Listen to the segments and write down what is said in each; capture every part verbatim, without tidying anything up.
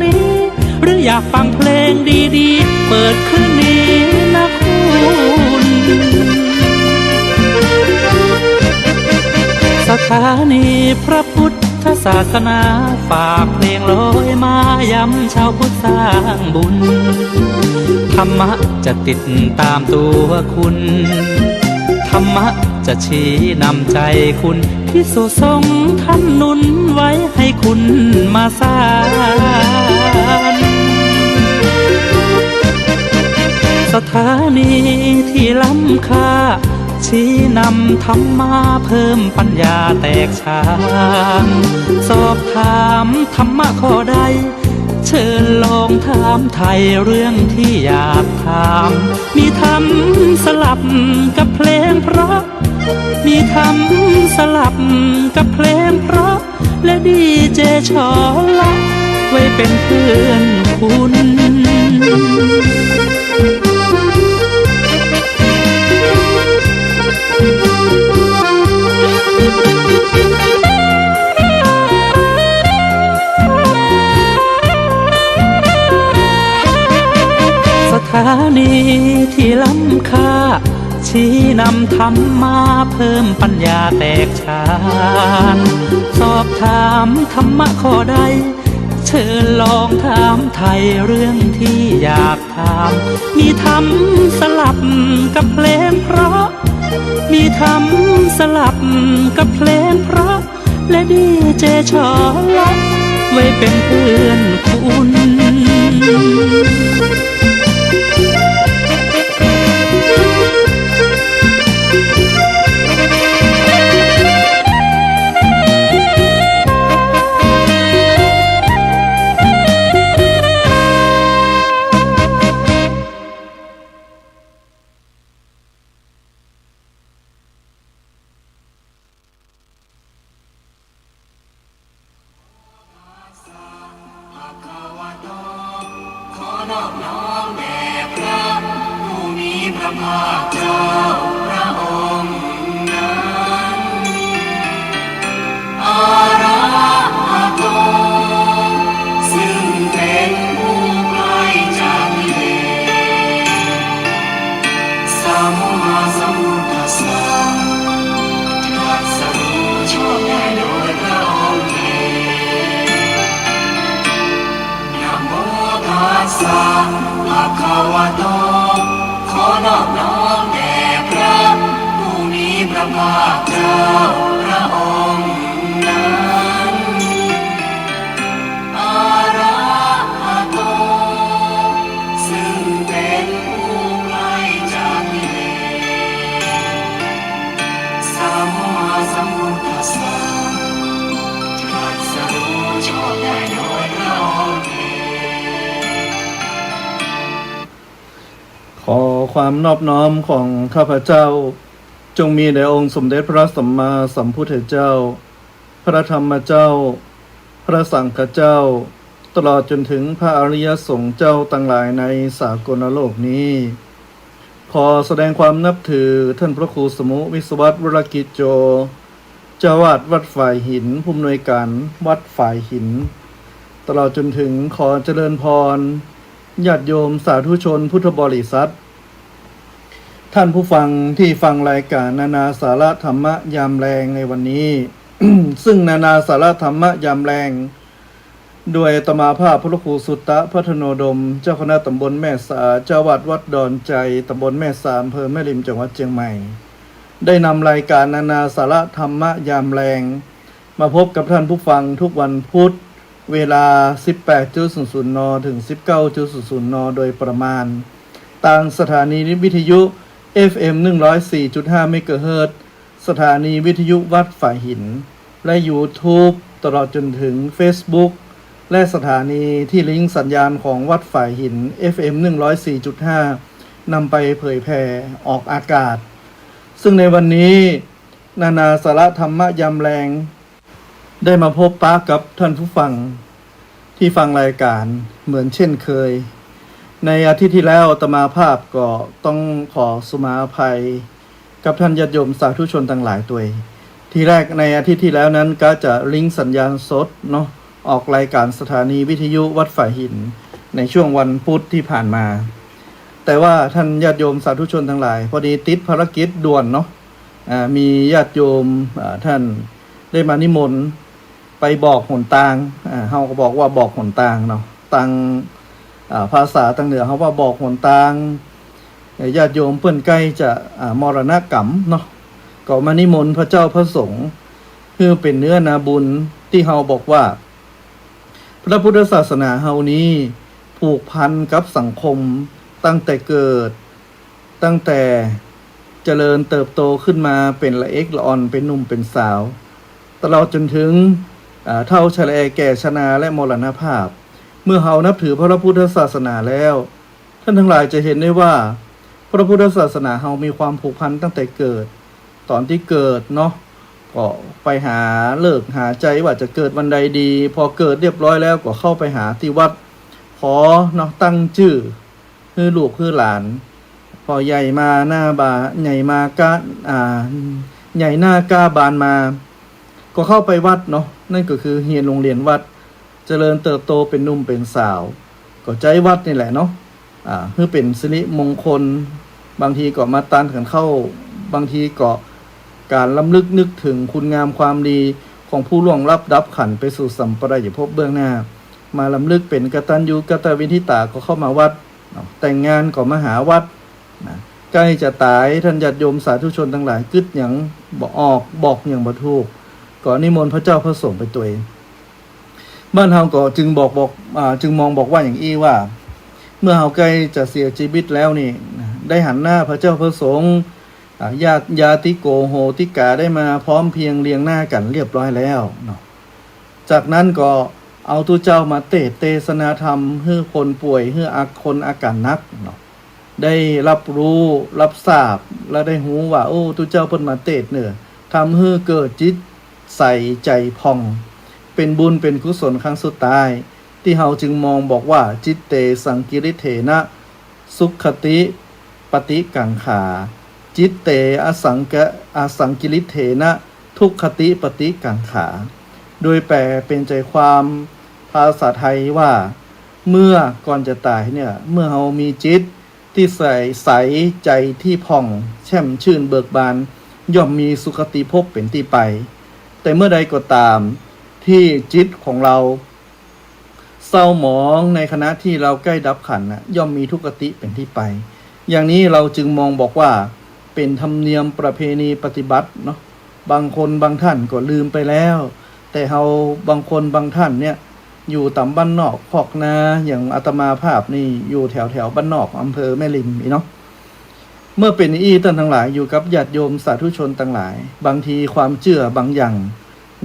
นี้ หรืออยากฟังเพลงดีๆ เปิดคืนนี้นะคุณ สถานีพระพุทธศาสนา ฝากเพลงลอยมายามเช้าพุทธสร้างบุญ ธรรมะจะติดตามตัวคุณ ธรรมะจะชี้นำใจคุณ ภิกษุสงฆ์ท่านหนุนไว้ให้คุณมาสาน สถานีที่ล้ำค่า ชี้นำธรรมะเพิ่มปัญญาแตกฉาน สอบถามธรรมะข้อใด เชิญลองถามไถ่เรื่องที่อยากถาม มีธรรมสลับกับเพลงเพราะ มีธรรมสลับกับเพลงเพราะ และดีเจชอละ ไว้เป็นเพื่อนคุณ สถานีที่ล้ำค่า ชี้นำธรรมะเพิ่มปัญญาแตกฉาน สอบถามธรรมะข้อใด เชิญลองถามไถ่เรื่องที่อยากถาม มีธรรมสลับกับเพลงเพราะ มีธรรมสลับกับเพลงเพราะ และดีเจชอละ ไว้เป็นเพื่อนคุณ ภะคะวะโต ขอนอบน้อมแด่พระผู้มีพระภาคเจ้าพระองค์นั้น อะระหะโต ซึ่งเป็นผู้ไกลจากกิเลส สัมมาสัมพุทธัสสะ ตรัสรู้ชอบได้โดยพระองค์เอง นะโมตัสสะ ภะคะวะโต ขอนอบน้อมแด่พระผู้มีพระภาคเจ้าพระองค์นั้น อะระหะโต ซึ่งเป็นผู้ไกลจากกิเลส สัมมาสัมพุทธัสสะ ตรัสรู้ชอบได้โดยพระองค์เอง ขอความนอบน้อมของข้าพเจ้า จงมีแด่องค์สมเด็จพระสัมมาสัมพุทธเจ้า พระธรรมเจ้า พระสังฆเจ้า ตลอดจนถึงพระอริยสงฆ์เจ้าตังหลายในสากลโลกนี้ ขอแสดงความนับถือท่านพระครูสมุ วิศวัตร วรกิจโจ เจ้าอาวาสวัดฝายหิน ผู้อำนวยการวัดฝายหิน ตลอดจนถึงขอเจริญพร ญาติโยมสาธุชนพุทธบริษัท ท่านผู้ฟังที่ฟังรายการนานาสาระธรรมะยามแลงในวันนี้ ซึ่งนานาสาระธรรมะยามแลง โดยอาตมาภาพพระครูสุตตะ พัฒโนดม เจ้าคณะตำบลแม่สา เจ้าอาวาสวัดดอนไจ ตำบลแม่สา อำเภอแม่ริม จังหวัดเชียงใหม่ ได้นำรายการนานาสาระธรรมะยามแลง มาพบกับท่านผู้ฟังทุกวันพุธ เวลา สิบแปดจุดศูนย์ศูนย์ น. ถึง สิบเก้าจุดศูนย์ศูนย์ น. โดยประมาณ ตางสถานีวิทยุ เอฟเอ็ม หนึ่งร้อยสี่จุดห้า เมกะเฮิรตซ์ สถานีวิทยุวัดฝายหิน และยูทูบ ตลอดจนถึงเฟซบุ๊ก และสถานีที่ลิงก์สัญญาณของวัดฝายหิน เอฟเอ็ม หนึ่งร้อยสี่จุดห้า นำไปเผยแผ่ออกอากาศ ซึ่งในวันนี้ นานาสาระธรรมะยามแลง ได้มาพบปะกับท่านผู้ฟังที่ฟังรายการเหมือนเช่นเคย ในอาทิตย์ที่แล้วอาตมาภาพก็ต้องขอสุมาอภัยกับท่านญาติโยมสาธุชนตังหลายตวย ทีแรกในอาทิตย์ที่แล้วนั้นกะจะลิงก์สัญญาณสดเนาะ ออกรายการสถานีวิทยุวัดฝายหิน ในช่วงวันพุธที่ผ่านมา แต่ว่าท่านญาติโยมสาธุชนทั้งหลาย พอดีติดภารกิจด่วนเนาะ อ่า มีญาติโยม อ่า ท่านได้มานิมนต์ไปบอกหนตาง อ่า เฮาก็บอกว่าบอกหนตางเนาะ ตาง อ่า ภาษาตางเหนือเฮาว่าบอกหนตาง ญาติโยมเปิ้นใก้จะ อ่า มรณกรรมเนาะ ก็มานิมนต์พระเจ้าพระสงฆ์ หื้อเป๋นเนื้อนาบุญ ตี้เฮาบอกว่า พระพุทธศาสนาเฮานี้ผูกพันกับสังคมตั้งแต่เกิด ตั้งแต่เจริญเติบโตขึ้นมาเป๋นละเอ็กละอ่อน เป๋นหนุ่มเป๋นสาว ตลอดจ๋นถึง อ่า เฒ่าชะแลแก่ชราและมรณภาพ เมื่อเฮานับถือพระพุทธศาสนาแล้ว ท่านทั้งหลายจะเห็นได้ว่า พระพุทธศาสนาเฮามีความผูกพันตั้งแต่เกิด ต๋อนตี้เกิดเนาะ ก็ไปหาฤกษ์หาชัยว่าจะเกิดวันใดดี พอเกิดเรียบร้อยแล้วก็เข้าไปหาตี้วัด ขอเนาะ ตั้งจื้อหื้อลูกหื้อหลาน พอใหญ่มาหน้าบา ใหญ่มากะ อ่า ใหญ่หน้ากะบานมา ก็เข้าไปวัดเนาะ นั่นก็คือเฮียนโฮงเฮียนวัด เจริญเติบโตเป๋นหนุ่มเป๋นสาว ก็ใจ๊วัดนี่แหละเนาะ อ่า หื้อเป๋นสิริมงคล บางทีก็มาตานกั๋นเข้า บางทีก็ก๋านรำลึกนึกถึงคุณงามความดีของผู้ล่วงลับดับขันธ์ไปสู่สัมปรายภพเบื้องหน้า มารำลึกเป๋นกตัญญูกตเวทิตาก็เข้ามาวัดเนาะ แต่งงานก็มาหาวัดนะ ใก้จะต๋าย ท่านญาติโยมสาธุชนตังหลาย กึ๊ดหยังบ่ออก บอกหยังบ่ถูก ก็นิมนต์พระเจ้าพระสงฆ์ไปตวย บ้านเฮาก็จึงบอก บอก อ่า จึงมองบอกว่าอย่างอี้ว่า เมื่อเฮาใก้จะเสียจีวิตแล้วนี่นะ ได้หันหน้าพระเจ้าพระสงฆ์ อ่า ญาติ ญาติโกโหติกาได้มาพร้อมเพรียงเรียงหน้ากั๋นเรียบร้อยแล้วเนาะ จากนั้นก็เอาตุ๊เจ้ามาเตสน์เตสนาธรรม หื้อคนป่วย หื้ออา คนอาก๋านหนักเนาะ ได้ฮับฮู้ฮับทราบ และได้ฮู้ว่า โอ้ ตุ๊เจ้าเปิ้นมาเตสน์เน่อ ทำหื้อเกิดจิตใสใจ๋ผ่อง เป๋นบุญเป๋นกุศลครั้งสุดท้าย ตี้เฮาจึงมองบอกว่า จิตเตสังกิริเถนะ สุขติปฏิกังขา จิตเตอสังกะ อสังกิริเถนะ ทุกขติปฏิกังขา โดยแปลเป๋นใจ๋ความภาษาไทยว่า เมื่อก่อนจะต๋ายเนี่ย เมื่อเฮามีจิตตี้ใส ใส ใจ๋ตี้ผ่องแช่มชื่นเบิกบาน ย่อมมีสุคติภพเป๋นตี้ไป แต่เมื่อใดก็ต๋ามตี้จิตของเฮาเศร้าหมองในขณะตี้เฮาใก้ดับขันธ์น่ะ ย่อมมีทุกขติเป๋นตี้ไป อย่างนี้เฮาจึงมองบอกว่าเป๋นธรรมเนียมประเพณีปฏิบัติเนาะ บางคนบางท่านก็ลืมไปแล้ว แต่เฮาบางคนบางท่านเนี่ย อยู่ต๋ามบ้านนอกคอกนา อย่างอาตมาภาพนี่อยู่แถวแถวบ้านนอกอำเภอแม่ริมนี่เนาะ เมื่อเป๋นอี้ ต้านตังหลาย อยู่กับญาติโยมสาธุชนตังหลาย บางทีความเจื้อบางอย่าง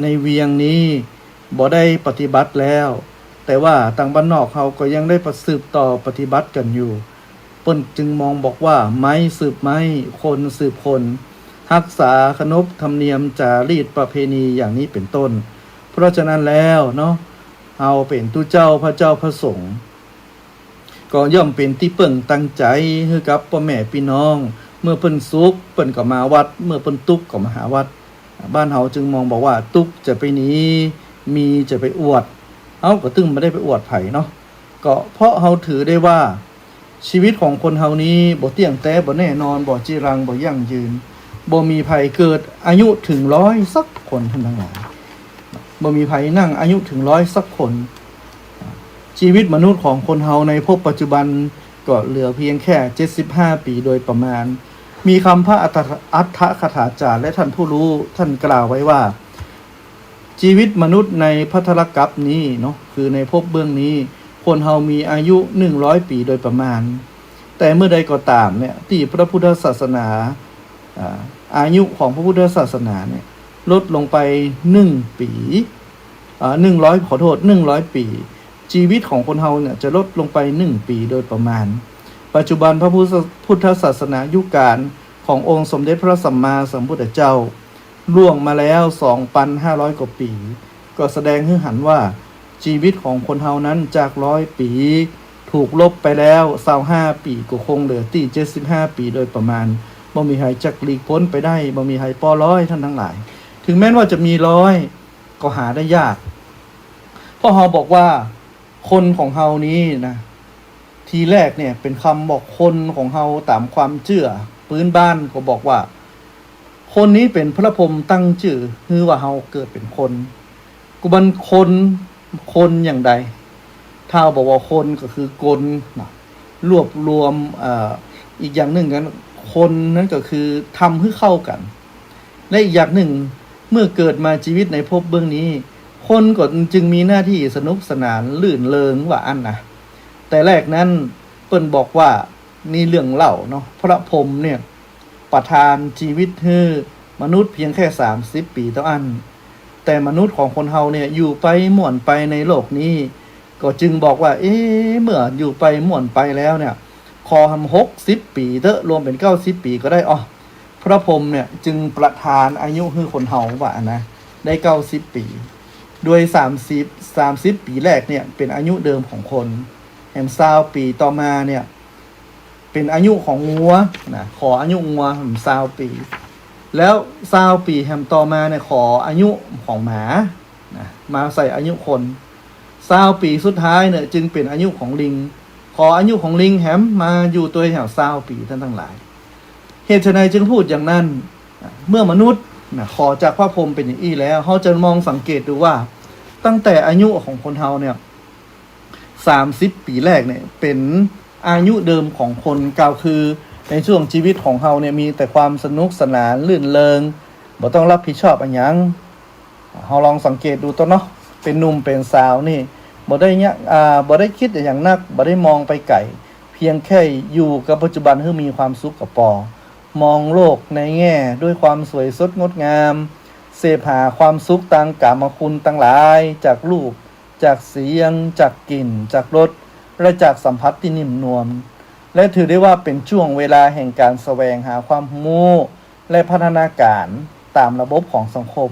ในเวียงนี้บ่ได้ปฏิบัติแล้ว แต่ว่าตางบ้านนอกเฮาก็ยังได้สืบต่อปฏิบัติกั๋นอยู่ เปิ้นจึงมองบอกว่า ไม้สืบไม้ คนสืบคน ฮักษาเคารพธรรมเนียมจารีตประเพณีอย่างนี้เป๋นต้น เพราะฉะนั้นแล้วเนาะ เฮาเป๋นตุ๊เจ้า พระเจ้า พระสงฆ์ ก็ย่อมเป๋นตี้เปิ้งตังใจ๋หื้อกับป้อแม่ปี้น้อง เมื่อเปิ้นสุขเปิ้นก็มาวัด เมื่อเปิ้นตุ๊กข์ก็มาหาวัด บ้านเฮาจึงมองบอกว่า ตุ๊กข์จะไปหนี มีจะไปอวด เฮาก็ตึงบ่ได้ไปอวดใผเนาะ ก็เพราะเฮาถือได้ว่า ชีวิตของคนเฮานี้บ่เตี้ยงแต๊ บ่แน่นอน บ่จีรัง บ่ยั่งยืน บ่มีใผเกิดอายุเถิงร้อยสักคน ต้านตังหลาย บ่มีใผนั่งอายุเถิงร้อยสักคน ชีวิตมนุษย์ของคนเฮาในภพปัจจุบันก็เหลือเพียงแค่เจ็ดสิบห้าปี๋โดยประมาณ มีคำพระอัฏฐะ อัฏฐกถาจารย์และท่านผู้รู้ท่านกล่าวไว้ว่า ชีวิตมนุษย์ในภัทรกัปนี้เนาะ คือในภพเบื้องนี้ คนเฮามีอายุหนึ่งร้อยปี๋โดยประมาณ แต่เมื่อใดก็ต๋ามเนี่ย ตี้พระพุทธศาสนา อ่า อายุของพระพุทธศาสนาเนี่ย ลดลงไปหนึ่งปี๋ อ่า หนึ่งร้อย ขอโทษ หนึ่งร้อยปี๋ ชีวิตของคนเฮาเนี่ยจะลดลงไปหนึ่งปี๋โดยประมาณ ปัจจุบันพระพุทธ พุทธศาสนายุคกาลขององค์สมเด็จพระสัมมาสัมพุทธเจ้า ล่วงมาแล้ว สองพันห้าร้อย กว่าปี๋ ก็แสดงหื้อหันว่า ชีวิตของคนเฮานั้นจากร้อยปี๋ ถูกลบไปแล้วซาวห้าปี๋ ก็คงเหลือตี้เจ็ดสิบห้าปี๋โดยประมาณ บ่มีใผจักหลีกป๊นไปได้ บ่มีใผป้อร้อย ต้านตังหลาย ถึงแม้นว่าจะมีร้อย ก็หาได้ยาก เพราะเฮาบอกว่าคนของเฮานี้นะ ทีแรกเนี่ยเป๋นกำบอกคนของเฮาต๋ามความเจื้อปื๊นบ้านก็บอกว่า คนนี้เป๋นพระพรหมตั้งจื้อหื้อว่าเฮาเกิดเป๋นคน กุบันคน คนอย่างใด ถ้าบอกว่าคนก็คือคนนะ รวบรวม เอ่อ อีกอย่างนึ่งกั๋น คนนั้นก็คือทำหื้อเข้ากั๋น และอีกอย่างนึ่ง เมื่อเกิดมาจีวิตในภพเบื้องนี้ คนก็จึงมีหน้าตี้สนุกสนานรื่นเริงว่าอั้นนะ แต่แรกนั้นเปิ้นบอกว่า นี่เรื่องเล่าเนาะ พระพรหมเนี่ยประทานจีวิตหื้อมนุษย์เพียงแค่สามสิบปี๋เต้าอั้น แต่มนุษย์ของคนเฮาเนี่ยอยู่ไปม่วนไปในโลกนี้ ก็จึงบอกว่า เอ๊ะ เมื่ออยู่ไปม่วนไปแล้วเนี่ย ขอหำหกสิบปี๋เต๊อะ รวมเป๋นเก้าสิบปี๋ก็ได้ อ้อ พระพรหมเนี่ยจึงประทานอายุหื้อคนเฮาว่าอั้นนะ ได้เก้าสิบปี๋ โดยสามสิบ สามสิบปี๋แรกเนี่ยเป๋นอายุเดิมของคน แหมซาวปี๋ต่อมาเนี่ยเป๋นอายุของงัวนะ ขออายุงัวแหมซาวปี๋ แล้วซาวปี๋แหมต่อมาเนี่ยขออายุของหมานะ มาใส่อายุคน ซาวปี๋สุดท้ายเนี่ยจึงเป๋นอายุของลิง ขออายุของลิงแหมมาอยู่ตวยแหมซาวปี๋ ต้านตังหลาย เหตุไฉนจึงพูดอย่างนั้น เมื่อมนุษย์นะขอจากพระพรหมเป๋นอย่างอี้แล้ว เฮาจะมองสังเกตดูว่า ตั้งแต่อายุของคนเฮาเนี่ย สามสิบปี๋แรกเนี่ยเป๋นอายุเดิมของคน กล่าวคือในช่วงจีวิตของเฮาเนี่ยมีแต่ความสนุกสนานรื่นเริง บ่ต้องรับผิดชอบอะหยัง เฮาลองสังเกตดูเต๊อะเนาะ เป๋นหนุ่มเป๋นสาวนี่ บ่ได้เนี่ย อ่า บ่ได้กึ๊ดอะหยังนัก บ่ได้มองไปไก๋ เพียงแค่อยู่กับปัจจุบันหื้อมีความสุขก็ปอ มองโลกในแง่ด้วยความสวยสดงดงาม เสพหาความสุขตางกามคุณตังหลาย จากรูป จากเสียง จากกลิ่น จากรส และจากสัมผัสตี้นิ่มนวล และถือได้ว่าเป๋นช่วงเวลาแห่งก๋านแสวงหาความฮู้ และพัฒนาก๋านต๋ามระบบของสังคม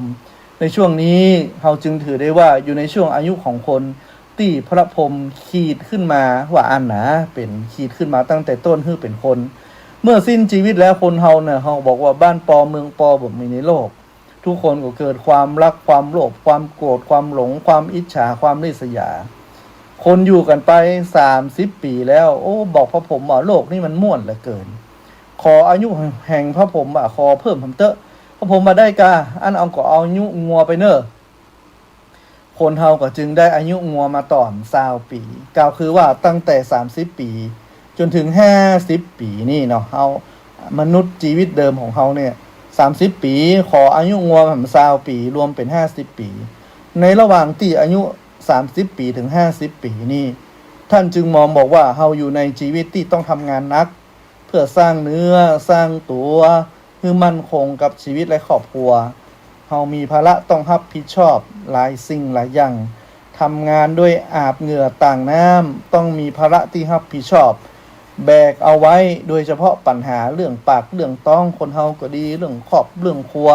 ในช่วงนี้เฮาจึงถือได้ว่าอยู่ในช่วงอายุของคนตี้พระพรหมขีดขึ้นมาว่าอั้นนะ เป๋นขีดขึ้นมาตั้งแต่ต้นหื้อเป๋นคน เมื่อสิ้นจีวิตแล้วคนเฮาเนี่ย เฮาบอกว่าบ้านปอเมืองปอบ่มีในโลก ทุกคนก็เกิดความรัก ความโลภ ความโกรธ ความหลง ความอิจฉา ความริษยา คนอยู่กั๋นไปสามสิบปี๋แล้ว โอ้ บอกพระพรหมว่าโลกนี้มันม่วนเหลือเกิน ขออายุแห่งพระพรหมว่าขอเพิ่มแหมเต๊อะ พระพรหมว่าได้ก่า อั้นเอาก็เอาอายุงัวไปเน่อ คนเฮาก็จึงได้อายุงัวมาต่อซาวปี๋ กล่าวคือว่าตั้งแต่สามสิบปี๋จ๋นถึงห้าสิบปี๋นี่เนาะ เฮา มนุษย์จีวิตเดิมของเฮาเนี่ย สามสิบปี๋ ขออายุงัวแหมซาวปี๋ รวมเป๋นห้าสิบปี๋ ในระหว่างตี้อายุสามสิบปี๋ถึงห้าสิบปี๋นี่ ต้านจึงมองบอกว่าเฮาอยู่ในจีวิตตี้ต้องทำงานหนัก เปื้อสร้างเนื้อสร้างตั๋วหื้อมั่นคงกับจีวิตและครอบครัว เฮามีภาระต้องฮับผิดชอบหลายสิ่งหลายอย่าง ทำงานด้วยอาบเหงื่อต่างน้ำ ต้องมีภาระตี้ฮับผิดชอบ แบกเอาไว้ โดยเฉพาะปัญหาเรื่องปากเรื่องต๊องคนเฮาก็ดี เรื่องครอบเรื่องครัว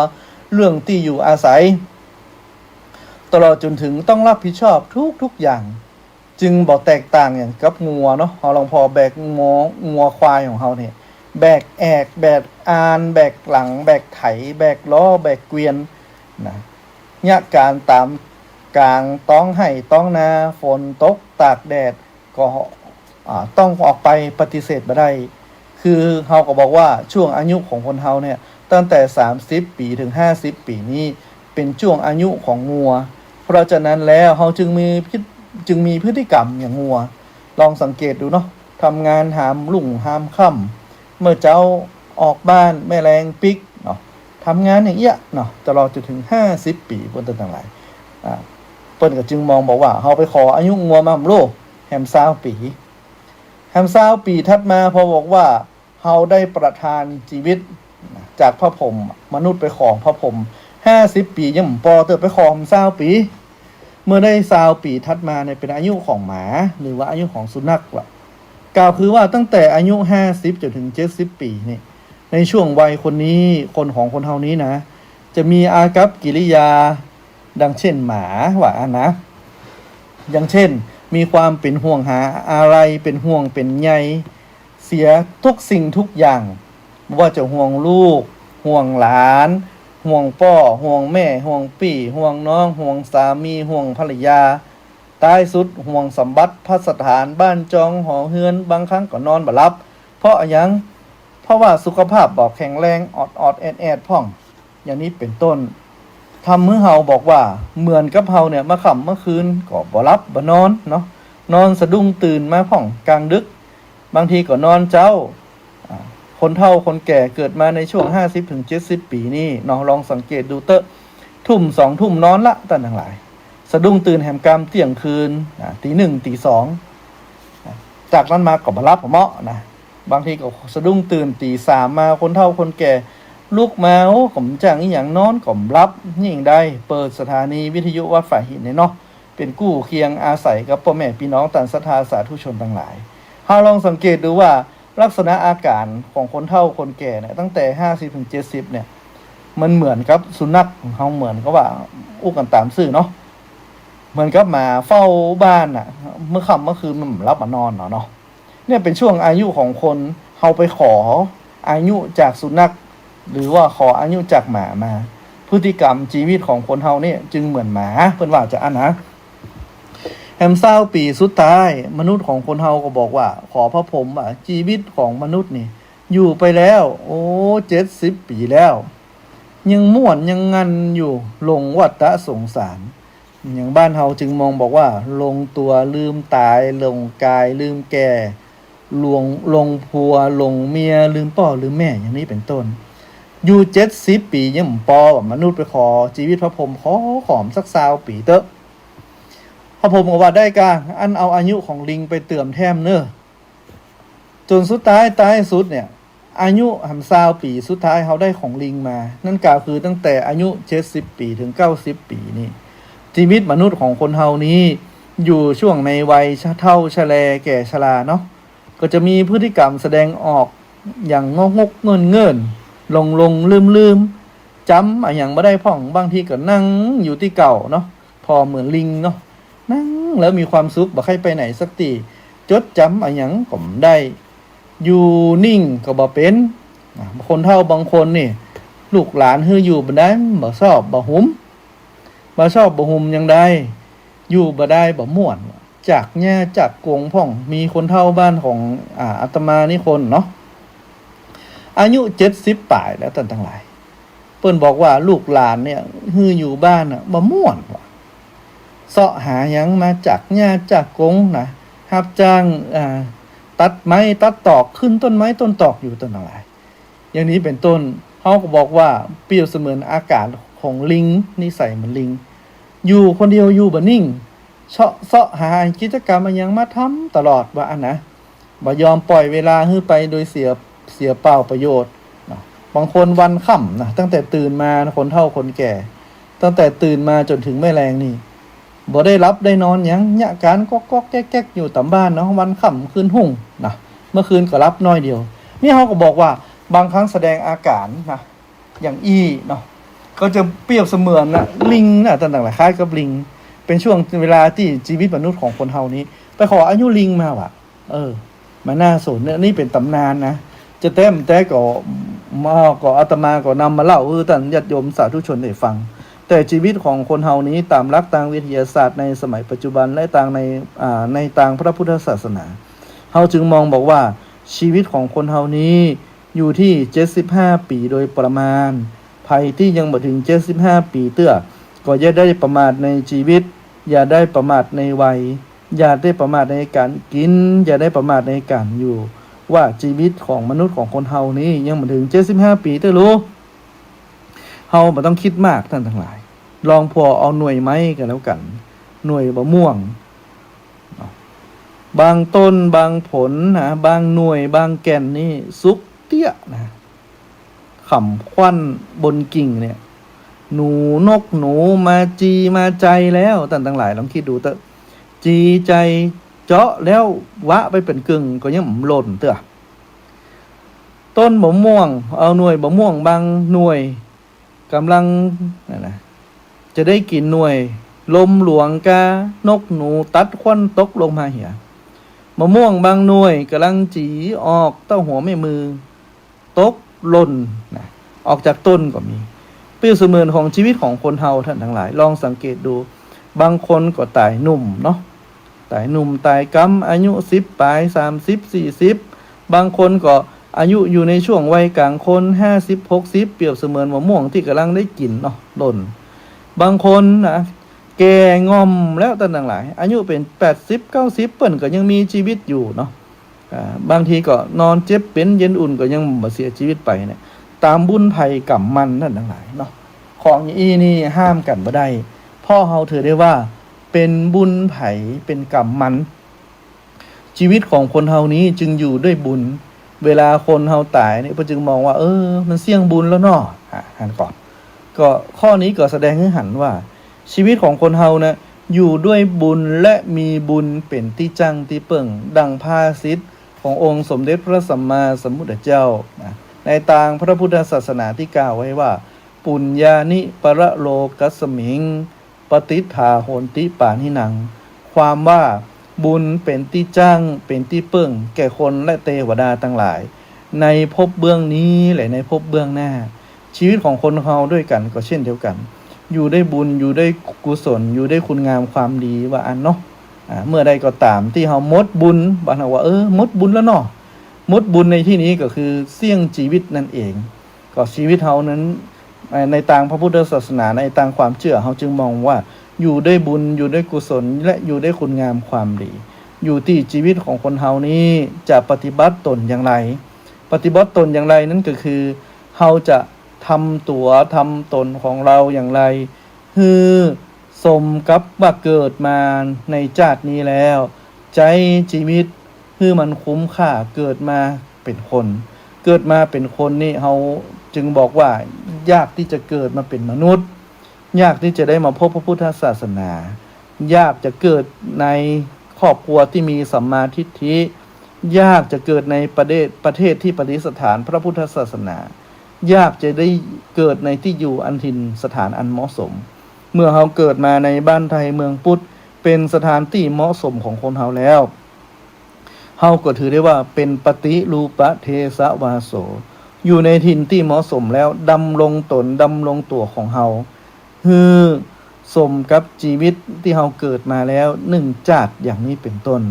เรื่องตี้อยู่อาศัย ตลอดจ๋นถึงต้องฮับผิดชอบทุกๆ อย่าง จึงบ่แตกต่างอย่างกับงัวเนาะ เฮาลองผ่อแบกงัว งัวควายของเฮาเนี่ย แบกแอก แบกอาน แบกหลัง แบกไถ แบกล้อ แบกเกวียนนะ เยียะก๋านต๋ามก๋างต๊องไฮ่ต๊องนา ฝนตกตากแดด ก็ อ่า ต้องออกไปปฏิเสธบ่ได้ คือเฮาก็บอกว่าช่วงอายุของคนเฮาเนี่ย ตั้งแต่สามสิบปี๋ถึงห้าสิบปี๋นี้ เป๋นช่วงอายุของงัว เพราะฉะนั้นแล้วเฮาจึงมีพฤติ- จึงมีพฤติกรรมอย่างงัว ลองสังเกตดูเนาะ ทำงานหามรุ่งหามค่ำ เมื่อเจ๊าออกบ้านแม่แลงปิ๊กเนาะ ทำงานอย่างเอี้ยเนาะ ตลอดจ๋นถึงห้าสิบปี๋ เปิ้นตังหลาย อ่า เปิ้นก็จึงมองบอกว่า เฮาไปขออายุงัวมาแหมโล แหมซาวปี๋ แหมซาวปี๋ถัดมา พอบอกว่า เฮาได้ประทานจีวิตจากพระพรหม มนุษย์ไปขอพระพรหม ห้าสิบปี๋ยังบ่ปอเต๊อะ ไปขอแหมซาวปี๋ เมื่อได้ซาวปี๋ถัดมาเนี่ยเป๋นอายุของหมา หรือว่าอายุของสุนัขละ กล่าวคือว่าตั้งแต่อายุห้าสิบจ๋นถึงเจ็ดสิบปี๋นี่ ในช่วงวัยคนนี้ คนของคนเฮานี้นะ จะมีอากัปกิริยาดังเช่นหมาว่าอั้นนะ อย่างเช่น มีความเป๋นห่วงหาอาลัย เป๋นห่วงเป๋นใย เสียทุกสิ่งทุกอย่าง บ่ว่าจะห่วงลูก ห่วงหลาน ห่วงป้อ ห่วงแม่ ห่วงปี้ ห่วงน้อง ห่วงสามี ห่วงภรรยา ต๋ายสุดห่วงสมบัติภัสถานบ้านจองหอเฮือน บางครั้งก็นอนบ่หลับ เพราะอะหยัง เพราะว่าสุขภาพบ่แข็งแรง ออดๆ แอดๆ พ่อง อย่างนี้เป๋นต้น ทำหื้อเฮาบอกว่าเหมือนกับเฮาเนี่ย เมื่อค่ำเมื่อคืนก็บ่หลับบ่นอนเนาะ นอนสะดุ้งตื่นมาพ่องกลางดึก บางทีก็นอนเจ๊า อ่า คนเฒ่าคนแก่เกิดมาในช่วงห้าสิบถึงเจ็ดสิบปี๋นี่เนาะ ลองสังเกตดูเต๊อะ ทุ่มสองทุ่มนอนละ ต้านตังหลาย สะดุ้งตื่นแหมกลางเตี้ยงคืน อ่า ตี๋หนึ่งตี๋สอง อ่า จากนั้นมาก็บ่หลับบ่เหมาะนะ บางทีก็สะดุ้งตื่นตี๋สามมา คนเฒ่าคนแก่ลุกมา โอ้ ก็บ่จ้างอิหยัง นอนก็บ่หลับ ยิ่งได้เปิดสถานีวิทยุวัดฝายหินเนี่ยเนาะ เป๋นกู้เคียงอาศัยกับป้อแม่ปี้น้องต้านศรัทธาสาธุชนตังหลาย เฮาลองสังเกตดูว่าลักษณะอาก๋านของคนเฒ่าคนแก่เนี่ย ตั้งแต่ห้าสิบถึงเจ็ดสิบเนี่ย มันเหมือนกับสุนัขของเฮา เหมือนกับว่า อู้กั๋นต๋ามซื่อเนาะ เหมือนกับหมาเฝ้าบ้านน่ะ เมื่อค่ำเมื่อคืนมันบ่หลับบ่นอนเนาะ เนี่ยเป๋นช่วงอายุของคน เฮาไปขออายุจากสุนัข หรือว่าขออายุจากหมามา พฤติกรรมจีวิตของคนเฮาเนี่ยจึงเหมือนหมา เปิ้นว่าจะอั้นนะ แหมซาวปี๋สุดท้าย มนุษย์ของคนเฮาก็บอกว่า ขอพระพรหมว่า จีวิตของมนุษย์นี่ อยู่ไปแล้ว โอ้ เจ็ดสิบปี๋แล้ว ยังม่วนยังงันอยู่ หลงวัฏฏะสงสาร อย่างบ้านเฮาจึงมองบอกว่า หลงตั๋วลืมต๋าย หลงก๋ายลืมแก่ หลง หลงผัว หลงเมีย ลืมป้อลืมแม่ อย่างนี้เป๋นต้น อยู่เจ็ดสิบปี๋ยังบ่ปอ มนุษย์ไปขอจีวิตพระพรหม ขอ ขอสักซาวปี๋เต๊อะ พระพรหมก็ว่า ได้ก่า อั้นเอาอายุของลิงไปเติมแถมเน่อ จ๋นสุดท้าย ต๋ายสุดเนี่ย อายุแหมซาวปี๋สุดท้ายเฮาได้ของลิงมา นั่นก็คือตั้งแต่อายุเจ็ดสิบปี๋ถึงเก้าสิบปี๋นี่ จีวิตมนุษย์ของคนเฮานี้ อยู่ช่วงในวัยเฒ่าชะแลแก่ชราเนาะ ก็จะมีพฤติกรรมแสดงออกอย่างงกๆ เง่นๆ หลงๆ ลืมๆ จ๋ำอะหยังบ่ได้พ่อง บางทีก็นั่งอยู่ตี้เก่าเนาะ ผ่อเหมือนลิงเนาะ นั่งแล้วมีความสุข บ่ใค่ไปไหนสักตี้ จดจ๋ำอะหยังก็บ่ได้ อยู่นิ่งก็บ่เป๋น อ่ะ คนเฒ่าบางคนนี่ ลูกหลานหื้ออยู่บ่ได้ บ่ชอบบ่หุม บ่ชอบบ่หุมอย่างใด อยู่บ่ได้บ่ม่วน จากหญ้าจากกงพ่อง มีคนเฒ่าบ้านของ อ่า อาตมานี่คนเนาะ อายุเจ็ดสิบป๋ายแล้วต้านตังหลาย เปิ้นบอกว่าลูกหลานเนี่ย หื้ออยู่บ้านน่ะ บ่ม่วนว่ะ เซาะหาหยังมาจากหญ้าจากกงนะ ฮับจ้าง อ่า ตัดไม้ตัดตอก ขึ้นต้นไม้ต้นตอกอยู่ต้านตังหลาย อย่างนี้เป๋นต้น เฮาก็บอกว่าเปรียบเสมือนอาก๋านของลิง นิสัยเหมือนลิง อยู่คนเดียวอยู่บ่นิ่ง เซาะ เซาะหากิจกรรมอะหยังมาทำตลอดว่าอั้นนะ บ่ยอมปล่อยเวลาหื้อไปโดยเสีย เสียเปล่าประโยชน์เนาะ บางคนวันค่ำนะ ตั้งแต่ตื่นมา คนเฒ่าคนแก่ ตั้งแต่ตื่นมาจ๋นถึงแม่แลงนี่ บ่ได้หลับได้นอนหยัง เยียะก๋านก๊อกๆ แก๊กๆ อยู่ต๋ามบ้านเนาะ วันค่ำคืนฮุ่งนะ เมื่อคืนก็หลับน้อยเดียว นี่เฮาก็บอกว่าบางครั้งแสดงอาก๋านนะ อย่างอี้เนาะ ก็จะเปรียบเสมือนน่ะ ลิงน่ะ ต้านตังหลาย คล้ายกับลิง เป๋นช่วงเวลาตี้จีวิตมนุษย์ของคนเฮานี้ ไปขออายุลิงมาว่ะ เออ มันน่าสนเนี่ย นี่เป๋นต๋ำนานนะ จะแต๊บ่แต๊ก็ มา ก็อาตมาก็นำมาเล่าหื้อต้านญาติโยมสาธุชนได้ฟัง แต่จีวิตของคนเฮานี้ ต๋ามหลักตางวิทยาศาสตร์ในสมัยปัจจุบัน และตางใน อ่า ในตางพระพุทธศาสนา เฮาจึงมองบอกว่า จีวิตของคนเฮานี้ อยู่ตี้เจ็ดสิบห้าปี๋โดยประมาณ ใผตี้ยังบ่เถิงเจ็ดสิบห้าปี๋เตื้อ ก็อย่าได้ประมาทในจีวิต อย่าได้ประมาทในวัย อย่าได้ประมาทในก๋านกิ๋น อย่าได้ประมาทในก๋านอยู่ ว่าจีวิตของมนุษย์ของคนเฮานี้ยังบ่เถิงเจ็ดสิบห้าปี๋เตื้อลู เฮาบ่ต้องกึ๊ดมากต้านตังหลาย ลองผ่อเอาหน่วยไม้ก็แล้วกั๋น หน่วยบ่าม่วง บางต้นบางผลนะ บางหน่วยบางแก่นนี่สุกเตี้ยนะ ข่ำควั้นบนกิ่งเนี่ย หนูนกหนูมาจีมาไจแล้ว ต้านตังหลายลองกึ๊ดดูเต๊อะ จีไจเจาะแล้ววะไปเป๋นกึ่งก็ยังบ่หล่นเตื้อ ต้นบ่าม่วง เอาหน่วยบ่าม่วงบางหน่วย ก่ำลัง นั่นนะ จะได้กิ๋นหน่วย ลมหลวงกา นกหนูตัดควั้นตกลงมาเหีย บ่าม่วงบางหน่วยก่ำลังจีออกเต้าหัวแม่มือ ตกหล่นนะ ออกจากต้นก็มี เปรียบเสมือนของจีวิตของคนเฮาต้านตังหลาย ลองสังเกตดู บางคนก็ต๋ายหนุ่มเนาะ ต๋ายหนุ่มต๋ายกำ อายุสิบป๋าย สามสิบ สี่สิบ บางคนก็อายุอยู่ในช่วงวัยกลางคน ห้าสิบ หกสิบ เปรียบเสมือนมะม่วงตี้ก่ำลังได้กิ๋นเนาะ หล่น บางคนนะ แก่ง่อมแล้วต้านตังหลาย อายุเป๋น แปดสิบ เก้าสิบ เปิ้นก็ยังมีจีวิตอยู่เนาะ อ่า บางทีก็นอนเจ็บเป๋นเย็นอุ่นก็ยังบ่เสียจีวิตไปเนี่ย ต๋ามบุญใผกรรมมันต้านตังหลายเนาะ ของอี้นี่ห้ามกั๋นบ่ได้ เพราะเฮาถือได้ว่าเป๋นบุญใผเป๋นกรรมมัน จีวิตของคนเฮานี้จึงอยู่ด้วยบุญ เวลาคนเฮาต๋ายเนี่ย เปิ้นจึงมองว่า เออ มันเสี้ยงบุญแล้วเนาะ อ่ะ หันก่อน ก็ข้อนี้ก็แสดงหื้อหันว่า จีวิตของคนเฮานะ อยู่ด้วยบุญและมีบุญเป๋นตี้จั้งตี้เปิ้ง ดังภาษิตขององค์สมเด็จพระสัมมาสัมพุทธเจ้านะ ในตางพระพุทธศาสนาตี้กล่าวไว้ว่า ปุญญานิปรโลกัสมิง ปฏิฏฐาโหนติปาณินัง ความว่าบุญเป๋นตี้จั้ง เป๋นตี้เปิ้ง แก่คนและเตวดาตังหลาย ในภพเบื้องนี้และในภพเบื้องหน้า จีวิตของคนเฮาด้วยกั๋นก็เช่นเดียวกั๋น อยู่ด้วยบุญ อยู่ด้วยกุศล อยู่ด้วยคุณงามความดีว่าอั้นเนาะ อ่า เมื่อใดก็ต๋ามตี้เฮาหมดบุญ บ่าเฮาว่า เออ หมดบุญแล้วเนาะ หมดบุญในตี้นี้ก็คือเสี้ยงจีวิตนั่นเอง ก็จีวิตเฮานั้น ในตางพระพุทธศาสนา ในตางความเจื้อ เฮาจึงมองว่าอยู่ด้วยบุญ อยู่ด้วยกุศล และอยู่ด้วยคุณงามความดี อยู่ตี้จีวิตของคนเฮานี้จะปฏิบัติตนอย่างไร ปฏิบัติตนอย่างไรนั้นก็คือ เฮาจะทำตั๋วทำตนของเฮาอย่างไร หื้อสมกับว่าเกิดมาในจาตินี้แล้ว ใจ๊จีวิตหื้อมันคุ้มค่า เกิดมาเป๋นคน เกิดมาเป๋นคนนี่ เฮาจึงบอกว่ายากตี้จะเกิดมาเป๋นมนุษย์ ยากตี้จะได้มาพบพระพุทธศาสนา ยากจะเกิดในครอบครัวตี้มีสัมมาทิฏฐิ ยากจะเกิดในประเทศ ประเทศตี้ประดิษฐานพระพุทธศาสนา ยากจะได้เกิดในตี้อยู่อันถิ่นสถานอันเหมาะสม เมื่อเฮาเกิดมาในบ้านไทยเมืองพุทธ เป๋นสถานตี้เหมาะสมของคนเฮาแล้ว เฮาก็ถือได้ว่าเป๋นปฏิรูปะเทสะวาโส อยู่ในถิ่นตี้เหมาะสมแล้ว ดำรงตน ดำรงตั๋วของเฮา หื้อสมกับจีวิตตี้เฮาเกิดมาแล้วหนึ่งจาติ อย่างนี้เป๋นต้น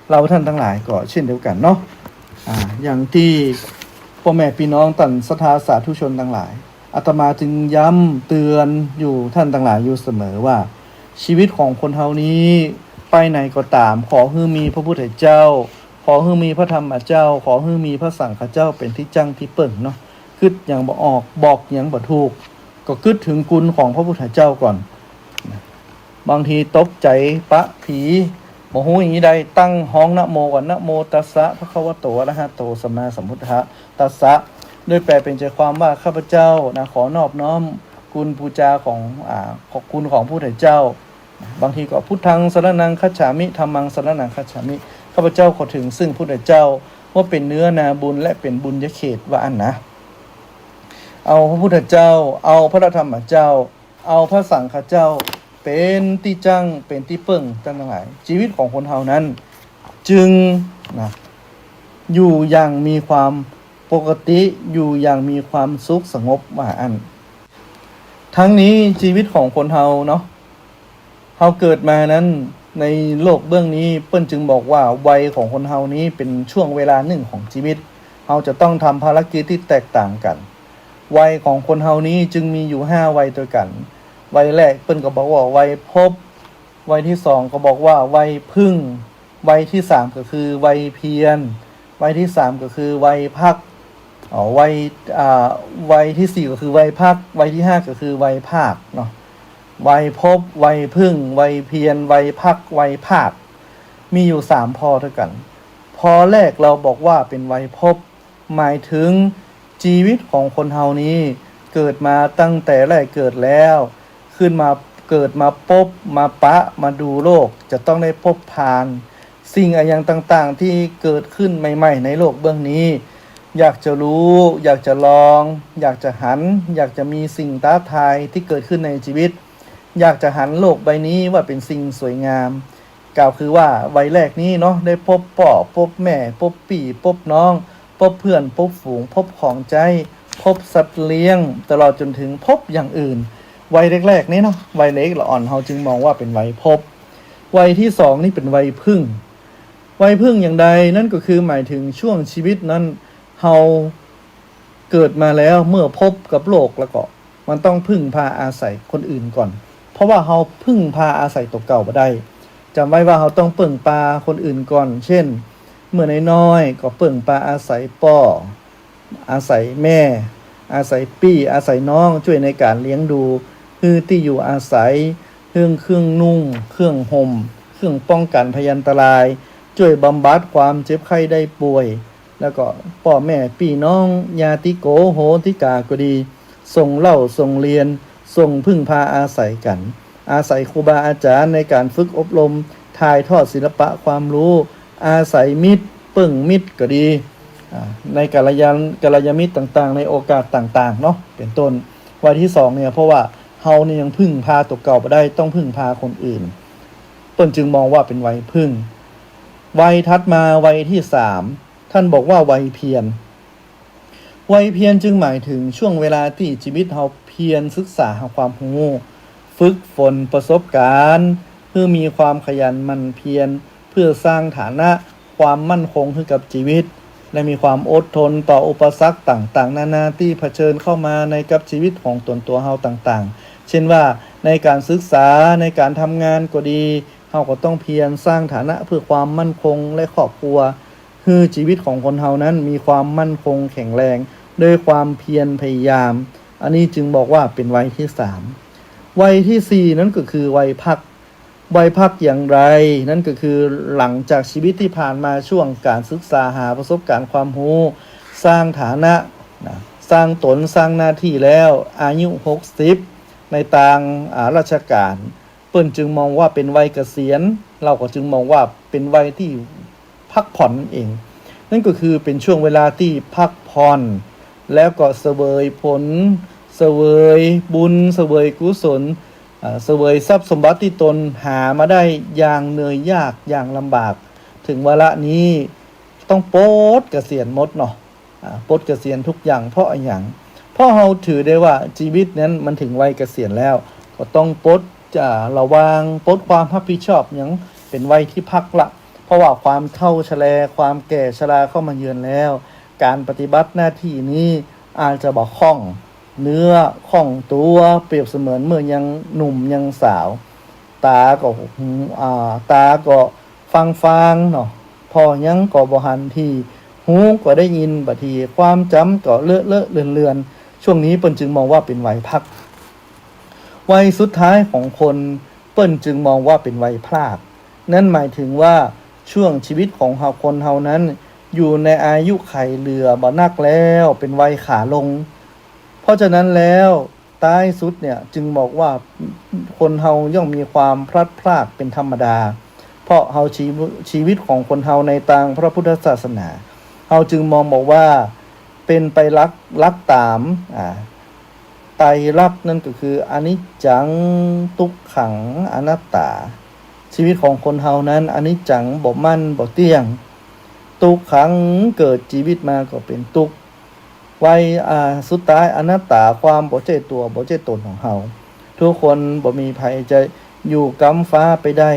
เฮาต้านตังหลายก็เช่นเดียวกั๋นเนาะ อ่า อย่างตี้ป้อแม่ปี้น้องต้านศรัทธาสาธุชนตังหลาย อาตมาจึงย้ำเตือนอยู่ต้านตังหลายอยู่เสมอว่า จีวิตของคนเฮานี้ไปไหนก็ต๋าม ขอหื้อมีพระพุทธเจ้า ขอหื้อมีพระธรรมเจ้า ขอหื้อมีพระสังฆเจ้าเป๋นตี้จั้งตี้เปิ้งเนาะ กึ๊ดหยังบ่ออก บอกหยังบ่ถูก ก็กึ๊ดเถิงคุณของพระพุทธเจ้าก่อน บางทีตกใจ๋ปะผี บ่ฮู้อย่างนี้ได้ ตั้งฮ้องนะโมก่อน นะโมตัสสะภะคะวะโตอะระหะโตสัมมาสัมพุทธัสสะ โดยแปลเป๋นใจ๋ความว่า ข้าพเจ้านะ ขอนอบน้อมคุณปูจาของ อ่า ขอบคุณของพระพุทธเจ้า บางทีก็ พุทธังสรณังคัจฉามิ ธัมมังสรณังคัจฉามิ ข้าพเจ้าขอเถิงซึ่งพุทธเจ้า ว่าเป๋นเนื้อนาบุญและเป๋นบุญญาเขตว่าอั้นนะ เอาพระพุทธเจ้า เอาพระธรรมเจ้า เอาพระสังฆเจ้าเป๋นตี้จั้ง เป๋นตี้เปิ้งต้านตังหลาย จีวิตของคนเฮานั้นจึงนะ อยู่อย่างมีความปกติ อยู่อย่างมีความสุขสงบว่าอั้น ทั้งนี้จีวิตของคนเฮาเนาะ เฮาเกิดมานั้นในโลกเบื้องนี้ เปิ้นจึงบอกว่าวัยของคนเฮานี้เป๋นช่วงเวลานึ่งของจีวิต เฮาจะต้องทำภารกิจตี้แตกต่างกั๋น วัยของคนเฮานี้จึงมีอยู่ห้าวัยตวยกั๋น วัยแรกเปิ้นก็บอกว่าวัยพบ วัยตี้สองก็บอกว่าวัยผึ้ง วัยตี้สามก็คือวัยเพียร วัยตี้สามก็คือวัยพัก อ๋อ วัย อ่า วัยตี้สี่ก็คือวัยพัก วัยตี้ห้าก็คือวัยภาคเนาะ วัยพบ วัยผึ้ง วัยเพียร วัยพัก วัยภาค มีอยู่สามผ่อตวยกั๋น ผ่อแรกเฮาบอกว่าเป๋นวัยพบ หมายเถิงจีวิตของคนเฮานี้ เกิดมาตั้งแต่แรกเกิดแล้ว ขึ้นมาเกิดมาปบ มาปะ มาดูโลก จะต้องได้ปบผ่าน สิ่งอะหยังต่างๆ ตี้เกิดขึ้นใหม่ๆ ในโลกเบื้องนี้ อยากจะฮู้ อยากจะลอง อยากจะหัน อยากจะมีสิ่งท้าทายตี้เกิดขึ้นในจีวิต อยากจะหันโลกใบนี้ว่าเป๋นสิ่งสวยงาม กล่าวคือว่าวัยแรกนี้เนาะ ได้ปบป้อ ปบแม่ ปบปี้ ปบน้อง ปบเปื้อน ปบฝูง ปบของใจ๊ ปบสัตว์เลี้ยง ตลอดจ๋นเถิงปบอย่างอื่น วัยแรกๆ นี้เนาะ วัยเด็กละอ่อน เฮาจึงมองว่าเป๋นวัยพบ วัยตี้สองนี่เป๋นวัยผึ้ง วัยผึ้งอย่างใด นั้นก็คือหมายเถิงช่วงจีวิตนั้น เฮาเกิดมาแล้วเมื่อพบกับโลกแล้วก็ มันต้องพึ่งพาอาศัยคนอื่นก่อน เพราะว่าเฮาพึ่งพาอาศัยตั๋วเก่าบ่ได้ จ๋ำไว้ว่าเฮาต้องเปิ้งปาคนอื่นก่อน เจ้น เมื่อน้อยๆ ก็เปิ้งปาอาศัยป้อ อาศัยแม่ อาศัยปี้ อาศัยน้อง จ้วยในก๋านเลี้ยงดู หื้อตี้อยู่อาศัย หื้อเครื่องนุ่ง เครื่องห่ม เครื่องป้องกั๋นภัยอันตราย จ้วยบำบัดความเจ็บไข้ได้ป่วย แล้วก็ป้อแม่ปี้น้อง ญาติโกโหติกาก็ดี ส่งเหล้า ส่งเฮียน ส่งพึ่งพาอาศัยกั๋น อาศัยครูบาอาจ๋ารย์ในก๋านฝึกอบรม ถ่ายทอดศิลปะความฮู้ อาศัยมิตร เปิ้งมิตรก็ดี อ่า ในกัลยาณ กัลยาณมิตรต่างๆ ในโอกาสต่างๆ เนาะ เป๋นต้น วัยตี้สองเนี่ย เพราะว่าเฮานี่ยังพึ่งพาตั๋วเก่าบ่ได้ ต้องพึ่งพาคนอื่น เปิ้นจึงมองว่าเป๋นวัยผึ้ง วัยถัดมา วัยตี้สาม ต้านบอกว่าวัยเพียร วัยเพียรจึงหมายเถิงช่วงเวลาตี้จีวิตเฮาเพียรศึกษาหาความฮู้ ฝึกฝนประสบก๋ารณ์ หื้อมีความขยันหมั่นเพียร เปื้อสร้างฐานะความมั่นคงหื้อกับจีวิต และมีความอดทนต่ออุปสรรคต่างๆ นานาตี้เผชิญเข้ามาในกับจีวิตของต๋นตั๋วเฮาต่างๆ เจ้นว่าในก๋านศึกษา ในก๋านทำงานก็ดี เฮาก็ต้องเพียรสร้างฐานะเปื้อความมั่นคงและครอบครัว หื้อจีวิตของคนเฮานั้นมีความมั่นคงแข็งแรง ด้วยความเพียรพยายาม อันนี้จึงบอกว่าเป๋นวัยตี้สาม วัยตี้สี่ นั้นก็คือวัยพัก วัยพักอย่างใด นั้นก็คือหลังจากจีวิตตี้ผ่านมาช่วงก๋านศึกษาหาประสบก๋ารณ์ความฮู้ สร้างฐานะ นะ สร้างต๋น สร้างหน้าตี้แล้ว อายุหกสิบ ในตาง อ่า ราชก๋าน เปิ้นจึงมองว่าเป๋นวัยเกษียณ เฮาก็จึงมองว่าเป๋นวัยตี้พักผ่อนนั่นเอง นั้นก็คือเป๋นช่วงเวลาตี้พักผ่อน แล้วก็เสวยผล เสวยบุญ เสวยกุศล อ่า เสวยทรัพย์สมบัติตี้ตนหามาได้อย่างเหนื่อยยาก อย่างลำบาก เถิงวาระนี้ต้องปลดเกษียณหมดเนาะ อ่า ปลดเกษียณทุกอย่าง เพราะอะหยัง เพราะเฮาถือได้ว่าจีวิตนั้นมันเถิงวัยเกษียณแล้ว ก็ต้องปลด อ่า ระวาง ปลดความฮับผิดชอบหยัง เป๋นวัยตี้พักละ เพราะว่าความเฒ่าชรา ความแก่ชราเข้ามาเยือนแล้ว ก๋านปฏิบัติหน้าตี้นี้อาจจะบ่คล่องเนื้อคล่องตั๋ว เปรียบเสมือนเมื่อยังหนุ่มยังสาว ต๋าก็หู อ่า ต๋าก็ฟางๆ เนาะ ผ่อหยังก็บ่หันที หูก็ได้ยินบ่ดี ความจ๋ำก็เลอะเลอะเลือนๆ ช่วงนี้เปิ้นจึงมองว่าเป๋นวัยพัก วัยสุดท้ายของคน เปิ้นจึงมองว่าเป๋นวัยพลาก นั้นหมายเถิงว่าช่วงจีวิตของเฮา คนเฮานั้น อยู่ในอายุขัยเหลือบ่นักแล้ว เป๋นวัยขาลง เพราะฉะนั้นแล้ว ท้ายสุดเนี่ย จึงบอกว่าคนเฮาย่อมมีความพลัดพรากเป๋นธรรมดา เพราะเฮาจีวิต จีวิตของคนเฮาในตางพระพุทธศาสนา เฮาจึงมองบอกว่าเป๋นไปหลัก หลักต๋าม อ่า ไตรลักษณ์ นั้นก็คืออนิจจัง ตุ๊กขัง อนัตตา จีวิตของคนเฮานั้น อนิจจัง บ่มั่นบ่เตี้ยง ตุ๊กขัง เกิดจีวิตมาก็เป๋นตุ๊กข์ วัย อ่า สุดท้าย อนัตตา ความบ่ใจ้ตั๋ว บ่ใจ้ต๋นของเฮา ทุกคนบ่มีใผจะอยู่กำฟ้าไปได้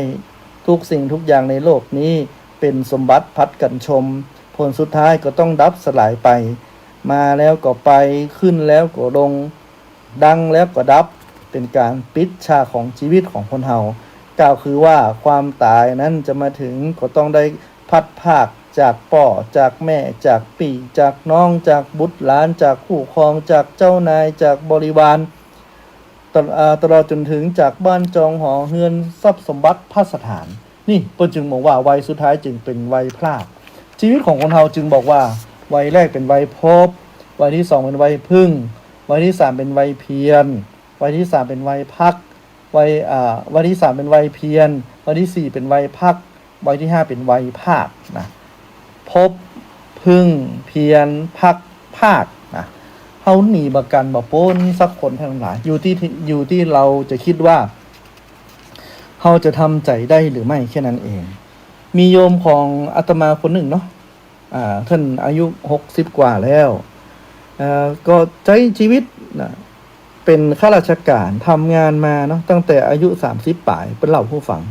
ทุกสิ่งทุกอย่างในโลกนี้เป๋นสมบัติผลัดกั๋นชม ผลสุดท้ายก็ต้องดับสลายไป มาแล้วก็ไป ขึ้นแล้วก็ลง ดังแล้วก็ดับ เป๋นก๋านปิดฉากของจีวิตของคนเฮา กล่าวคือว่าความต๋ายนั้นจะมาเถิง ก็ต้องได้พลัดพรากจากป้อ จากแม่ จากปี้ จากน้อง จากบุตรหลาน จากคู่ครอง จากเจ้านาย จากบริวาร ตล- อ่า ตลอดจ๋นเถิงจากบ้านจองหอเฮือน ทรัพย์สมบัติภัสถาน นี่เปิ้นจึงบอกว่าวัยสุดท้ายจึงเป๋นวัยพลาก จีวิตของคนเฮาจึงบอกว่า วัยแรกเป๋นวัยพบ วัยตี้สองเป๋นวัยผึ้ง วัยตี้สามเป๋นวัยเพียร วัยตี้สามเป๋นวัยพัก วัย อ่า วัยตี้สามเป๋นวัยเพียร วัยตี้สี่เป๋นวัยพัก วัยตี้ห้าเป๋นวัยพลากนะ พบ ผึ้ง เพียร พัก พลากนะ เฮาหนีบ่กั๋นบ่ป๊นสักคน ท่านทั้งหลาย อยู่ตี้ อยู่ตี้เฮาจะกึ๊ดว่า เฮาจะทำใจ๋ได้หรือไม่ แค่นั้นเอง มีโยมของอาตมาคนนึ่งเนาะ อ่า ต้านอายุหกสิบกว่าแล้ว เอ่อ ก็ใจ๊จีวิตนะ เป๋นข้าราชก๋าน ทำงานมาเนาะ ตั้งแต่อายุสามสิบป๋าย เปิ้นเล่าหื้อฟัง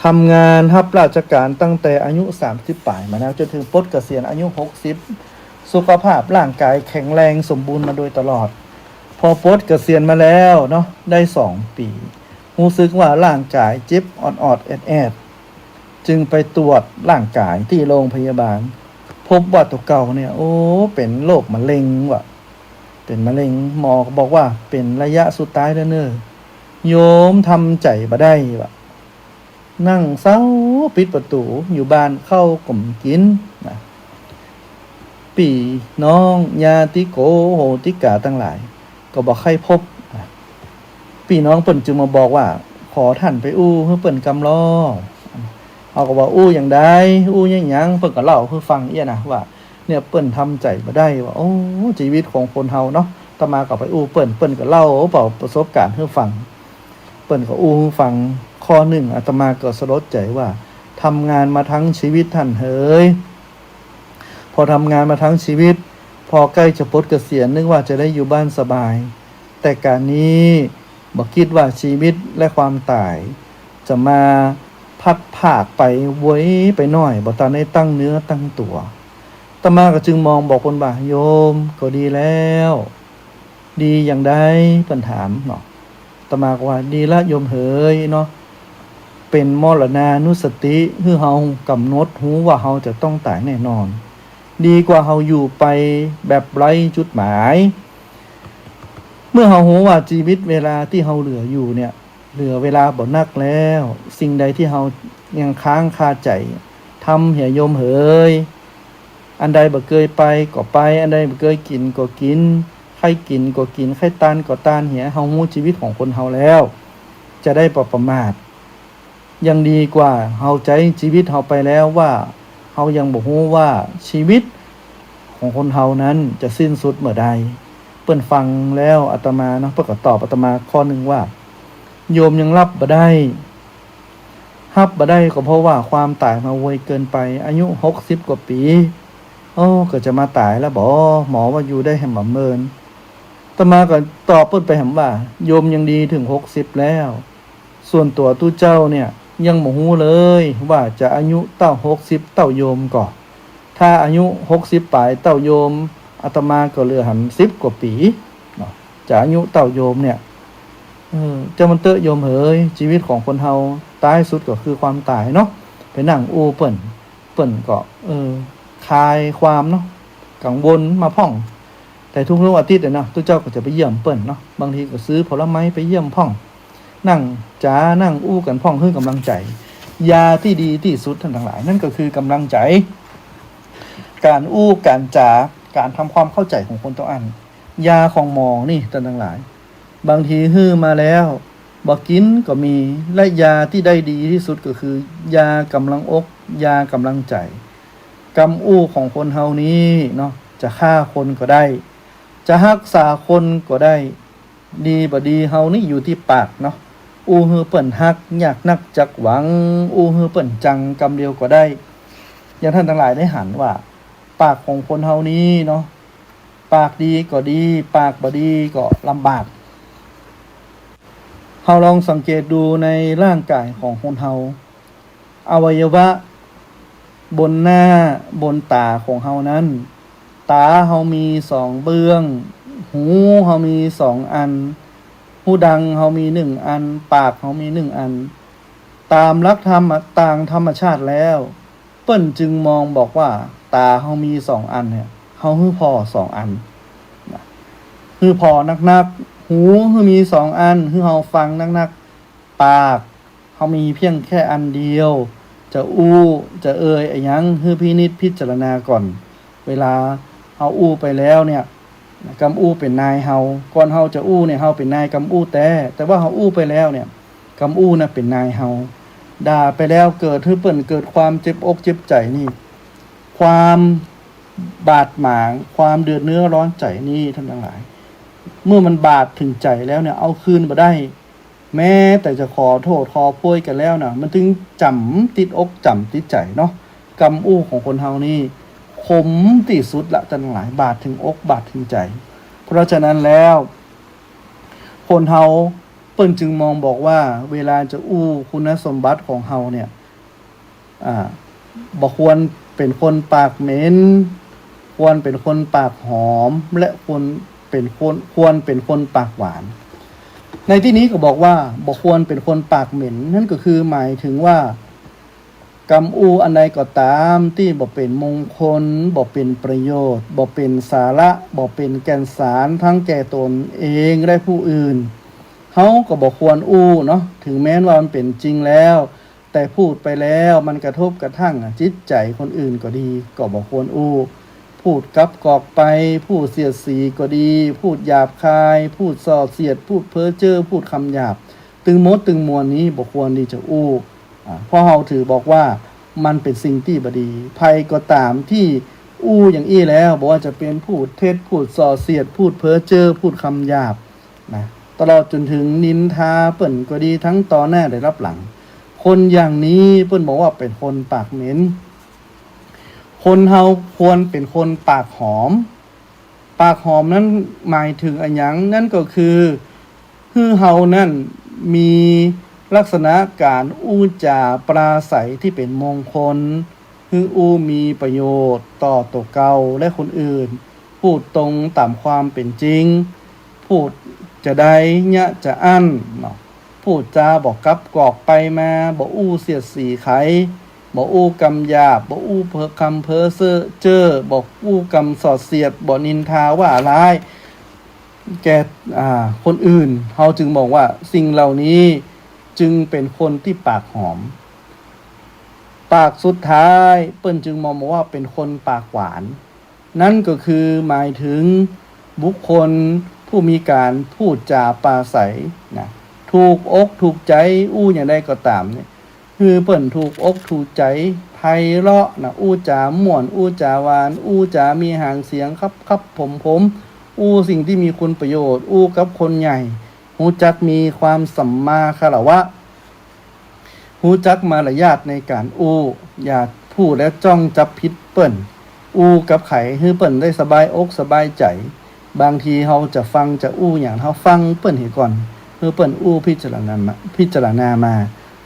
ทำงานฮับราชก๋านตั้งแต่อายุสามสิบป๋ายมาแล้ว จ๋นเถิงปลดเกษียณอายุหกสิบ สุขภาพร่างก๋ายแข็งแรงสมบูรณ์มาโดยตลอด พอปลดเกษียณมาแล้วเนาะ ได้สองปี๋ ฮู้สึกว่าร่างก๋ายเจ็บออดๆ แอดๆ จึงไปตรวจร่างก๋ายตี้โรงพยาบาล พบว่าตั๋วเก่าเนี่ย โอ้ เป๋นโรคมะเร็งว่ะ เป๋นมะเร็ง หมอก็บอกว่าเป๋นระยะสุดท้ายแล้วเน่อ โยมทำใจ๋บ่ได้ว่ะ นั่งเศร้าปิดประตู๋อยู่บ้าน ข้าวก็บ่กิ๋นนะ ปี้น้องญาติโกโหติกาตังหลายก็บ่ใค่พบนะ ปี้น้องเปิ้นจึงมาบอกว่า ขอต้านไปอู้หื้อเปิ้นกำลอ เฮาก็ว่าอู้อย่างใด อู้หยังหยัง เปิ้นก็เล่าหื้อฟังเอี้ยนะว่า เนี่ยเปิ้นทำใจ๋บ่ได้ว่า โอ้ จีวิตของคนเฮาเนาะ อาตมาก็ไปอู้เปิ้น เปิ้นก็เล่าเป่าประสบก๋ารณ์หื้อฟัง เปิ้นก็อู้หื้อฟัง ข้อนึ่งอาตมาก็สลดใจ๋ว่า ทำงานมาทั้งจีวิตต้านเหย พอทำงานมาทั้งจีวิต พอใก้จะปลดเกษียณนึกว่าจะได้อยู่บ้านสบาย แต่ก๋านนี้บ่กึ๊ดว่าจีวิตและความต๋าย จะมาพลัดพรากไปไวไปหน้อย บ่ตันได้ตั้งเนื้อตั้งตั๋ว อาตมาก็จึงมองบอกเปิ้นว่า โยมก็ดีแล้ว ดีอย่างใด เปิ้นถามเนาะ อาตมาก็ว่า ดีละโยมเหยเนาะ เป๋นมรณานุสติ หื้อเฮากำหนดฮู้ว่าเฮาจะต้องต๋ายแน่นอน ดีกว่าเฮาอยู่ไปแบบไร้จุดหมาย เมื่อเฮาฮู้ว่าจีวิตเวลาตี้เฮาเหลืออยู่เนี่ย เหลือเวลาบ่นักแล้ว สิ่งใดตี้เฮายังค้างคาใจ๋ ทำเหียโยมเหย อันใดบ่เกยไปก็ไป อันใดบ่เกยกิ๋นก็กิ๋น ใค่กิ๋นก็กิ๋น ใค่ตานก็ตานเหีย เฮาฮู้จีวิตของคนเฮาแล้ว จะได้บ่ประมาท ยังดีกว่าเฮาใจ๊จีวิตเฮาไปแล้วว่า เฮายังบ่ฮู้ว่าจีวิตของคนเฮานั้นจะสิ้นสุดเมื่อใด เปิ้นฟังแล้วอาตมาเนาะ เปิ้นก็ตอบอาตมาข้อนึ่งว่า โยมยังฮับบ่ได้ ฮับบ่ได้ก็เพราะว่าความต๋ายมาไวเกินไป อายุหกสิบกว่าปี๋ โอ้ ก็จะมาต๋ายแล้วบ่ หมอว่าอยู่ได้แหมบ่เมิน อาตมาก็ตอบเปิ้นไปแหมว่า โยมยังดีเถิงหกสิบแล้ว ส่วนตั๋วตุ๊เจ้าเนี่ย ยังบ่ฮู้เลยว่าจะอายุเต้าหกสิบเต้าโยมก่อ ถ้าอายุหกสิบป๋ายเต้าโยม อาตมาก็เหลือหันสิบกว่าปี๋เนาะ จะอายุเต้าโยมเนี่ย เออ เจ้ามันเต๊อะโยมเหย จีวิตของคนเฮา ท้ายสุดก็คือความต๋ายเนาะ ไปนั่งอู้เปิ้น เปิ้นก็ เออ คลายความเนาะ กังวลมาพ่อง แต่ทุกๆอาทิตย์อะเนาะ ตุ๊เจ้าก็จะไปเยี่ยมเปิ้นเนาะ บางทีก็ซื้อผลไม้ไปเยี่ยมพ่อง นั่งจ๋า นั่งอู้กั๋นพ่อง หื้อกำลังใจ๋ ยาตี้ดีตี้สุดต้านตังหลาย นั่นก็คือกำลังใจ๋ ก๋านอู้ ก๋านจ๋า ก๋านทำความเข้าใจ๋ของคนเต้าอั้น ยาของหมอนี่ต้านตังหลาย บางทีหื้อมาแล้ว บ่กิ๋นก็มี และยาตี้ได้ดีตี้สุดก็คือ ยากำลังอก ยากำลังใจ๋ กำอู้ของคนเฮานี้เนาะ จะฆ่าคนก็ได้ จะฮักษาคนก็ได้ ดีบ่ดีเฮานี้อยู่ตี้ปากเนาะ อู้หื้อเปิ้นฮัก ยากนักจักหวัง อู้หื้อเปิ้นจังกำเดียวก็ได้ อย่างต้านตังหลายได้หันว่า ปากของคนเฮานี้เนาะ ปากดีก็ดี ปากบ่ดีก็ลำบาก เฮาลองสังเกตดูในร่างก๋ายของคนเฮา อวัยวะบนหน้าบนต๋าของเฮานั้น ต๋าเฮามีสองเบื้อง หูเฮามีสองอัน ฮูดังเฮามีนึ่งอัน ปากเฮามีนึ่งอัน ต๋ามหลักธรรมะ ต๋ามธรรมชาติแล้ว เปิ้นจึงมองบอกว่า ต๋าเฮามีสองอันเนี่ย เฮาหื้อผ่อสองอันนะ หื้อผ่อนักๆ หูหื้อมีสองอัน หื้อเฮาฟังนักๆ ปากเฮามีเพียงแค่อันเดียว จะอู้ จะเอ่ยอะหยัง หื้อพินิจพิจารณาก่อน เวลาเฮาอู้ไปแล้วเนี่ย กำอู้เป๋นนายเฮา ก่อนเฮาจะอู้เนี่ย เฮาเป๋นนายกำอู้แต๊ แต่ว่าเฮาอู้ไปแล้วเนี่ย กำอู้น่ะเป๋นนายเฮา ด่าไปแล้วเกิดหื้อเปิ้นเกิดความเจ็บอกเจ็บใจ๋นี่ ความบาดหมาง ความเดือดเนื้อร้อนใจ๋นี่ต้านตังหลาย เมื่อมันบาดเถิงใจ๋แล้วเนี่ย เอาคืนบ่ได้ แม้แต่จะขอโต้ษขอโพยกั๋นแล้วน่ะ มันตึงจ๋ำติดอกจ๋ำติดใจ๋เนาะ กำอู้ของคนเฮานี่ ขมตี้สุดละต้านตังหลาย บาดเถิงอกบาดเถิงใจ๋ เพราะฉะนั้นแล้ว คนเฮาเปิ้นจึงมองบอกว่า เวลาจะอู้คุณสมบัติของเฮาเนี่ย อ่า บ่ควรเป๋นคนปากเหม็น ควรเป๋นคนปากหอม และควรเป๋นคน ควรเป๋นคนปากหวาน ในตี้นี้ก็บอกว่า บ่ควรเป๋นคนปากเหม็น นั้นก็คือหมายเถิงว่า กำอู้อันใดก็ต๋ามตี้บ่เป๋นมงคล บ่เป๋นประโยชน์ บ่เป๋นสาระ บ่เป๋นแก่นสาร ตึงแก่ตนเองและผู้อื่น เฮาก็บ่ควรอู้เนาะ เถิงแม้นว่ามันเป๋นจริงแล้ว แต่พูดไปแล้วมันกระทบกระทั่งจิตใจ๋คนอื่นก็ดี ก็บ่ควรอู้ พูดกลับกอกไป พูดเสียดสีก็ดี พูดหยาบคาย พูดส่อเสียด พูดเพ้อเจ้อ พูดกำหยาบ ตึงหมดตึงมวลนี้บ่ควรตี้จะอู้ อ่า เพราะเฮาถือบอกว่ามันเป๋นสิ่งตี้บ่ดี ใผก็ต๋ามตี้อู้อย่างอี้แล้ว บ่ว่าจะเป๋นพูดเท็จ พูดส่อเสียด พูดเพ้อเจ้อ พูดกำหยาบ นะ ตลอดจ๋นเถิงนินทาเปิ้นก็ดี ตึงต่อหน้าและลับหลัง คนอย่างนี้เปิ้นบอกว่าเป๋นคนปากเหม็น คนเฮาควรเป๋นคนปากหอม ปากหอมนั้นหมายเถิงอะหยัง นั้นก็คือ หื้อเฮานั้นมีลักษณะก๋านอู้จ๋าปราศรัยตี้เป๋นมงคล หื้ออู้มีประโยชน์ต่อตั๋วเก่าและคนอื่น พูดตรงต๋ามความเป๋นจริง พูดจาใดเยียะจาอั้นเนาะ พูดจาบ่กลับกอกไปมา บ่อู้เสียดสีใผ บ่อู้กำหยาบ บ่อู้เพ้อ กำเพ้อเซ้อเจ้อ บ่อู้กำส่อเสียด บ่นินทาว่าร้ายแก่ อ่า คนอื่น เฮาจึงบอกว่าสิ่งเหล่านี้จึงเป๋นคนตี้ปากหอม ปากสุดท้ายเปิ้นจึงมองบอกว่าเป๋นคนปากหวาน นั้นก็คือหมายเถิงบุคคลผู้มีก๋านพูดจ๋าปราศรัยนะ ถูกอกถูกใจ๋ อู้อย่างใดก็ต๋ามเนี่ย หื้อเปิ้นถูกอกถูกใจ๋ ไพเราะนะ อู้จ๋าม่วน อู้จ๋าหวาน อู้จ๋ามีหางเสียงคับคับผมผม อู้สิ่งตี้มีคุณประโยชน์ อู้กับคนใหญ่ ฮู้จักมีความสัมมาคารวะ ฮู้จักมารยาทในก๋านอู้ อย่าพูดแล้วจ้องจับผิดเปิ้น อู้กับใผหื้อเปิ้นได้สบายอกสบายใจ๋ บางทีเฮาจะฟังจะอู้หยัง เฮาฟังเปิ้นเหียก่อน หื้อเปิ้นอู้พิจารณามา พิจารณามา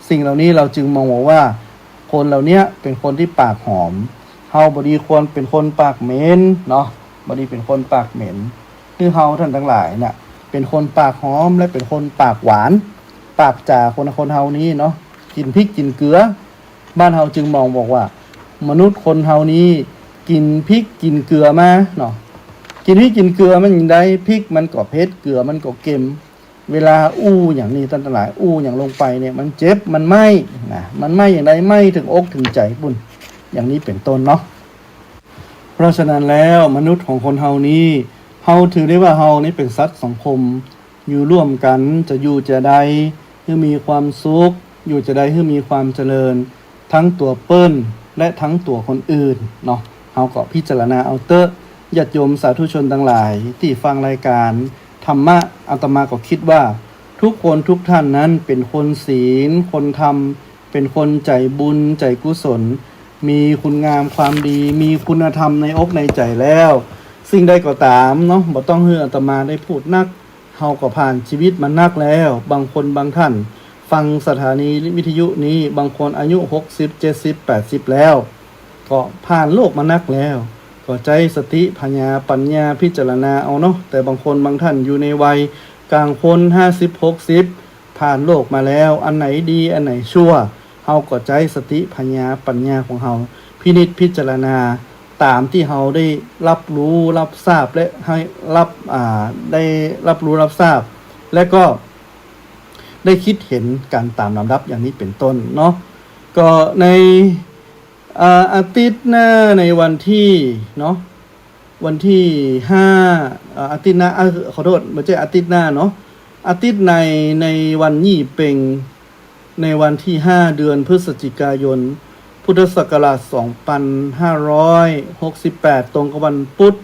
สิ่งเหล่านี้เฮาจึงมองว่า คนเหล่านี้เป๋นคนตี้ปากหอม เฮาบ่ดีควรเป๋นคนปากเหม็นเนาะ บ่ดีเป๋นคนปากเหม็น คือเฮาต้านตังหลายน่ะ เป๋นคนปากหอมและเป๋นคนปากหวาน ปากจ๋าคน คนเฮานี้เนาะ กิ๋นพริกกิ๋นเกลือ บ้านเฮาจึงมองบอกว่า มนุษย์คนเฮานี้กิ๋นพริกกิ๋นเกลือมาเนาะ กิ๋นพริกกิ๋นเกลือมาอย่างใด พริกมันก็เผ็ด เกลือมันก็เค็ม เวลาอู้อย่างนี้ต้านตังหลาย อู้อย่างลงไปเนี่ย มันเจ็บ มันไหม้นะ มันไหม้อย่างใด ไหม้เถิงอกเถิงใจ๋ปู้น อย่างนี้เป๋นต้นเนาะ เพราะฉะนั้นแล้วมนุษย์ของคนเฮานี้ เฮาถือได้ว่าเฮานี้เป๋นสัตว์สังคม อยู่ร่วมกั๋น จะอยู่จาใดหื้อมีความสุข อยู่จาใดหื้อมีความเจริญ ตึงตั๋วเปิ้นและตึงตั๋วคนอื่นเนาะ เฮาก็พิจารณาเอาเต๊อะ ญาติโยมสาธุชนตังหลายตี้ฟังรายก๋านธรรมะ อาตมาก็กึ๊ดว่า ทุกคนทุกท่านนั้นเป๋นคนศีล คนธรรม เป๋นคนใจ๋บุญใจ๋กุศล มีคุณงามความดี มีคุณธรรมในอกในใจ๋แล้ว สิ่งใดก็ต๋ามเนาะ บ่ต้องหื้ออาตมาได้พูดนัก เฮาก็ผ่านจีวิตมานักแล้ว บางคนบางท่านฟังสถานีวิทยุนี้ บางคนอายุหกสิบ เจ็ดสิบ แปดสิบแล้ว ก็ผ่านโลกมานักแล้ว ก็ใจ๊สติผญาปั๋ญญาพิจารณาเอาเนาะ แต่บางคนบางท่านอยู่ในวัยก๋างคน ห้าสิบ หกสิบ ผ่านโลกมาแล้ว อันไหนดี อันไหนชั่ว เฮาก็ใจ๊สติผญาปั๋ญญาของเฮา พินิจพิจารณาต๋ามตี้เฮาได้ฮับฮู้ฮับทราบ และได้ฮับ อ่า ได้ฮับฮู้ฮับทราบ และก็ได้กึ๊ดเห็นกั๋นต๋ามลำดับอย่างนี้เป๋นต้นเนาะ ก็ใน อ่า อาทิตย์หน้าในวันตี้เนาะ วันตี้ห้า อ่า อาทิตย์หน้า อ่า ขอโทษ บ่ใจ้อาทิตย์หน้าเนาะ อาทิตย์ใน ในวันยี่เป็ง ในวันตี้ห้า เดือนพฤศจิกายน พุทธศักราช สองพันห้าร้อยหกสิบแปด ตรงกับวันปุ๊ด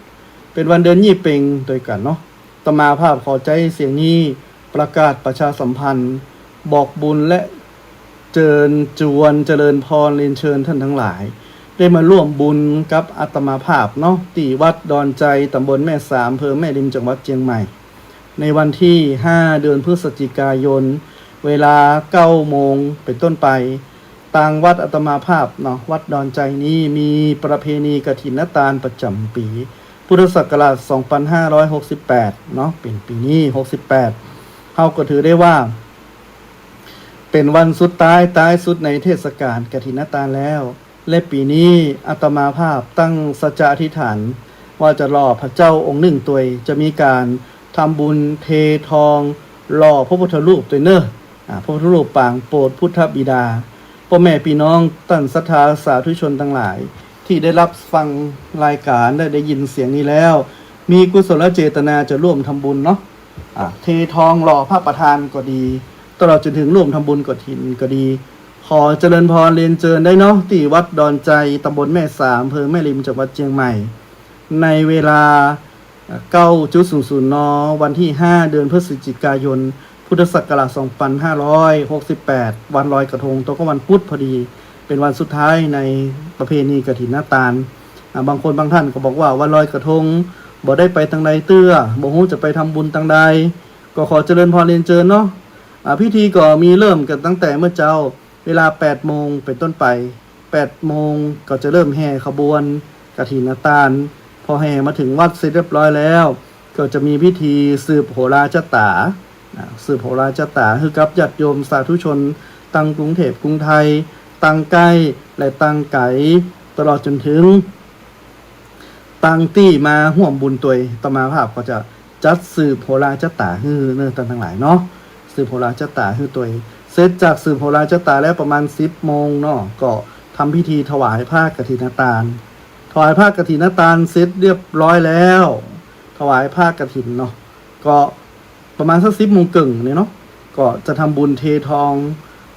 เป๋นวันเดือนยี่เป็งตวยกั๋นเนาะ อาตมาภาพขอใจ๊เสียงนี้ ประกาศประชาสัมพันธ์ บอกบุญและเจิญจวนเจริญพร เรียนเชิญท่านทั้งหลาย ได้มาร่วมบุญกับอาตมาภาพเนาะ ตี้วัดดอนไจ ต๋ำบลแม่สาม อำเภอแม่ริม จังหวัดเจียงใหม่ ในวันตี้ห้า เดือนพฤศจิกายน เวลาเก้าโมงเป๋นต้นไป ตางวัดอาตมาภาพเนาะ วัดดอนไจนี้มีประเพณีกฐินทานประจ๋ำปี๋ พุทธศักราชสองปันห้าร้อยหกสิบแปดเนาะ เป๋นปี๋นี้ หกสิบแปด เฮาก็ถือได้ว่า เป๋นวันสุดท้าย ท้ายสุดในเทศกาลกฐินทานแล้ว และปี๋นี้อาตมาภาพตั้งสัจจะอธิษฐานว่าจะหล่อพระเจ้าองค์นึ่งตวย จะมีก๋านทำบุญเททองหล่อพระพุทธรูปตวยเน่อ อ่า พระพุทธรูปปางโปรดพุทธบิดา ป้อแม่ปี้น้องต้านศรัทธาสาธุชนตังหลาย ตี้ได้ฮับฟังรายก๋านได้ ได้ยินเสียงนี้แล้ว มีกุศลเจตนาจะร่วมทำบุญเนาะ อ่า เททองหล่อพระประธานก็ดี ตลอดจ๋นเถิงร่วมทำบุญกฐินก็ดี ขอเจริญพรเรียนเจิญได้เนาะ ตี้วัดดอนไจ ตำบลแม่สาม อำเภอแม่ริม จังหวัดเจียงใหม่ ในเวลา เก้าจุดศูนย์ศูนย์ น. วันตี้ห้า เดือนพฤศจิกายน พุทธศักราชสองปันห้าร้อยหกสิบแปด วันลอยกระทง ตรงกับวันพุธพอดี เป๋นวันสุดท้ายในประเพณีกฐินทาน อ่า บางคนบางท่านก็บอกว่าวันลอยกระทงบ่ได้ไปตางใดเตื้อ บ่ฮู้จะไปทำบุญตางใด ก็ขอเจริญพรเรียนเจิญเนาะ อ่า พิธีก็มีเริ่มกั๋นตั้งแต่เมื่อเจ๊า เวลาแปดโมงเป๋นต้นไป แปดโมงก็จะเริ่มแห่ขบวนกฐินทาน พอแห่มาเถิงวัดเสร็จเรียบร้อยแล้ว ก็จะมีพิธีสืบโหราชะต๋า อ่า สืบโหราชะต๋าหื้อกับญาติโยมสาธุชน ตังกรุงเทพฯ กรุงไทย ตังใก้ และตังไก๋ ตลอดจ๋นเถิง ตังตี้มาฮ่วมบุญตวย อาตมาภาพก็จะจัดสืบโหราชะต๋าหื้อเน่อต้านตังหลายเนาะ สืบโหราชะต๋าหื้อตวย เสร็จจากสืบโหราชะต๋าแล้วประมาณสิบโมงเนาะ ก็ทำพิธีถวายผ้ากฐินทาน ถวายผ้ากฐินทานเสร็จเรียบร้อยแล้ว ถวายผ้ากฐินเนาะ ก็ประมาณสักสิบโมงเกิ่งเนี่ยเนาะ ก็จะทำบุญเททอง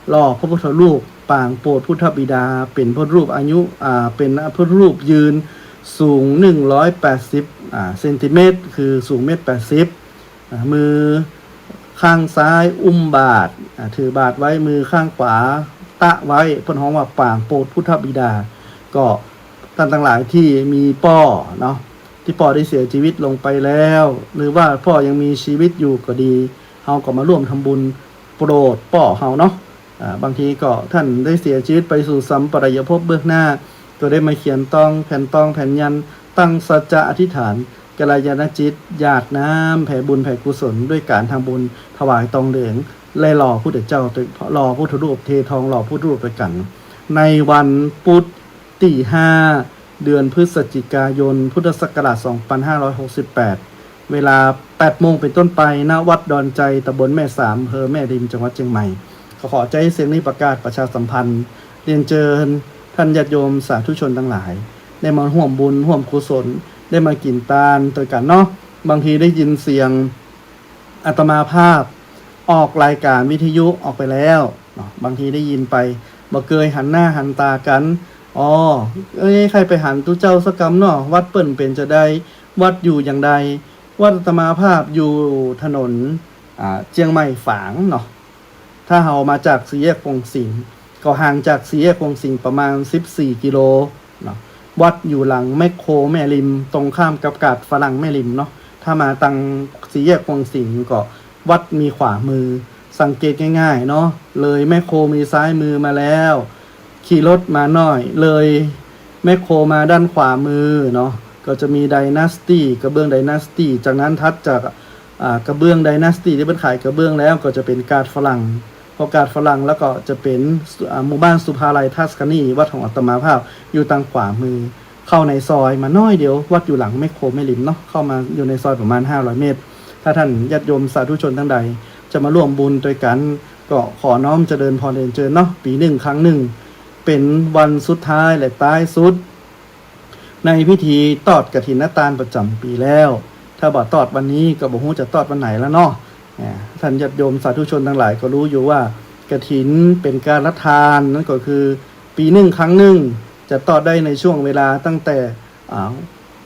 หล่อพระพุทธรูปปางโปรดพุทธบิดา เป๋นพระรูปอายุ อ่า เป๋นพระรูปยืนสูงหนึ่งร้อยแปดสิบ อ่า เซนติเมตร คือสูงเมตรแปดสิบ อ่า มือข้างซ้ายอุ้มบาตร อ่า ถือบาตรไว้ มือข้างขวาตะไว้ เปิ้นฮ้องว่าปางโปรดพุทธบิดา ก็ต้านตังหลายตี้มีป้อเนาะ ตี้ป้อได้เสียจีวิตลงไปแล้ว หรือว่าป้อยังมีจีวิตอยู่ก็ดี เฮาก็มาฮ่วมทำบุญโปรดป้อเฮาเนาะ อ่า บางทีก็ต้านได้เสียจีวิตไปสู่สัมปรายภพเบื้องหน้า ก็ได้มาเขียนตองแผ่นตองแผ่นยัน ตั้งสัจจะอธิษฐาน กัลยาณจิต หยาดน้ำแผ่บุญแผ่กุศลด้วยก๋านทำบุญถวายตองเหลือง และหล่อพุทธเจ้าตวย หล่อพุทธรูป เททองหล่อพุทธรูปตวยกั๋น ในวันพุธตี้ห้า เดือนพฤศจิกายน พุทธศักราชสองปันห้าร้อยหกสิบแปด เวลาแปดโมงเป๋นต้นไป ณ วัดดอนไจ ตำบลแม่สาม อำเภอแม่ริม จังหวัดเจียงใหม่ ก็ขอใจ๊เสียงนี้ประกาศประชาสัมพันธ์ เรียนเจิญต้านญาติโยมสาธุชนตังหลาย ได้มาฮ่วมบุญฮ่วมกุศล ได้มากิ๋นตานตวยกั๋นเนาะ บางทีได้ยินเสียงอาตมาภาพออกรายก๋านวิทยุออกไปแล้วเนาะ บางทีได้ยินไป บ่เกยหันหน้าหันต๋ากั๋น อ๋อ เอ้ย ใค่ไปหันตุ๊เจ้าสักกำเนาะ วัดเปิ้นเป๋นจาใด วัดอยู่อย่างใด วัดอาตมาภาพอยู่ถนน อ่า เจียงใหม่ฝางเนาะ ถ้าเฮามาจากสี่แยกปงสิงห์ ก็ห่างจากสี่แยกปงสิงห์ประมาณสิบสี่กิโลเนาะ วัดอยู่หลังแมคโครแม่ริม ตรงข้ามกับกาดฝรั่งแม่ริมเนาะ ถ้ามาตังสี่แยกปงสิงห์ก็วัดมีขวามือ สังเกตง่ายๆเนาะ เลยแมคโครมีซ้ายมือมาแล้ว ขี่รถมาหน่อย เลยแมคโครมาด้านขวามือเนาะ ก็จะมีไดนาสตี้ กระเบื้องไดนาสตี้ จากนั้นถัดจาก อ่า กระเบื้องไดนาสตี้ตี้เปิ้นขายกระเบื้องแล้วก็จะเป๋นกาดฝรั่ง พอกาดฝรั่งแล้วก็จะเป๋น อ่า หมู่บ้านสุภาลัยทัสคานี วัดของอาตมาภาพอยู่ตังขวามือ เข้าในซอยมาหน้อยเดียว วัดอยู่หลังแมคโครแม่ริมเนาะ เข้ามาอยู่ในซอยประมาณห้าร้อยเมตร ถ้าต้านญาติโยมสาธุชนตังใดจะมาฮ่วมบุญตวยกั๋น ก็ขอน้อมเจริญพรเรียนเจิญเนาะ ปี๋นึ่งครั้งนึ่ง เป๋นวันสุดท้ายและท้ายสุด ในพิธีตอดกฐินทานประจ๋ำปี๋แล้ว ถ้าบ่ตอดวันนี้ก็บ่ฮู้จะตอดวันไหนแล้วเนาะ อ่า ต้านญาติโยมสาธุชนตังหลายก็ฮู้อยู่ว่ากฐินเป๋นการละทาน นั่นก็คือปี๋นึ่งครั้งนึ่ง จะตอดได้ในช่วงเวลาตั้งแต่ อ่า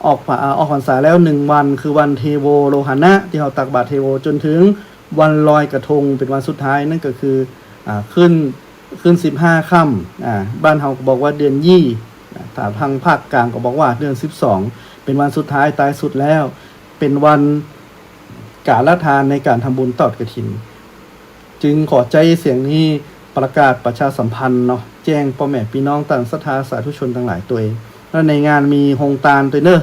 ออกพรร- อ่า ออกพรรษาแล้วหนึ่งวัน คือวันเทโวโรหณะ ตี้เฮาตักบาตรเทโว จ๋นเถิงวันลอยกระทง เป๋นวันสุดท้าย นั่นก็คือ อ่า ขึ้น ขึ้นสิบห้าค่ำ อ่า บ้านเฮาก็บอกว่าเดือนยี่ อ่า ถ้าทางภาคกลางก็บอกว่าเดือนสิบสอง เป๋นวันสุดท้าย ท้ายสุดแล้ว เป๋นวันการละทานในก๋านทำบุญตอดกฐิน จึงขอใจ๊เสียงนี้ ประกาศประชาสัมพันธ์เนาะ แจ้งป้อแม่ปี้น้องต้านศรัทธาสาธุชนตังหลายตวย และในงานมีโฮงตานตวยเน่อ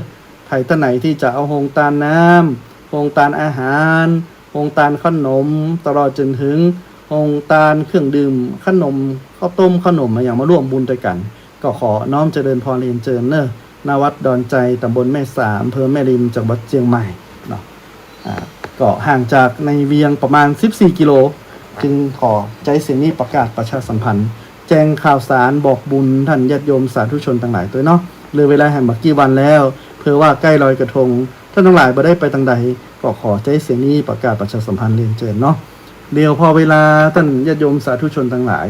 ใผต้านไหนตี้จะเอาโฮงตานน้ำ โฮงตานอาหาร โฮงตานเข้าหนม ตลอดจ๋นเถิงโฮงตานเครื่องดื่ม เข้าหนม ข้าวต้ม เข้าหนม อะหยังมาร่วมบุญตวยกั๋น ก็ขอน้อมเจริญพรเรียนเจิญเน่อ ณ วัดดอนไจ ต๋ำบลแม่สาม อำเภอแม่ริม จังหวัดเจียงใหม่เนาะ อ่า ก็ห่างจากในเวียงประมาณสิบสี่กิโล จึงขอใจ๊เสียงนี้ประกาศประชาสัมพันธ์ แจ้งข่าวสารบอกบุญต้านญาติโยมสาธุชนตังหลายตวยเนาะ เหลือเวลาแหมบ่กี่วันแล้ว เผอิญว่าใก้ลอยกระทง ต้านตังหลายบ่ได้ไปตางใด ก็ขอใจ๊เสียงนี้ประกาศประชาสัมพันธ์เรียนเจิญเนาะ เดี๋ยวผ่อเวลาต้านญาติโยมสาธุชนตังหลาย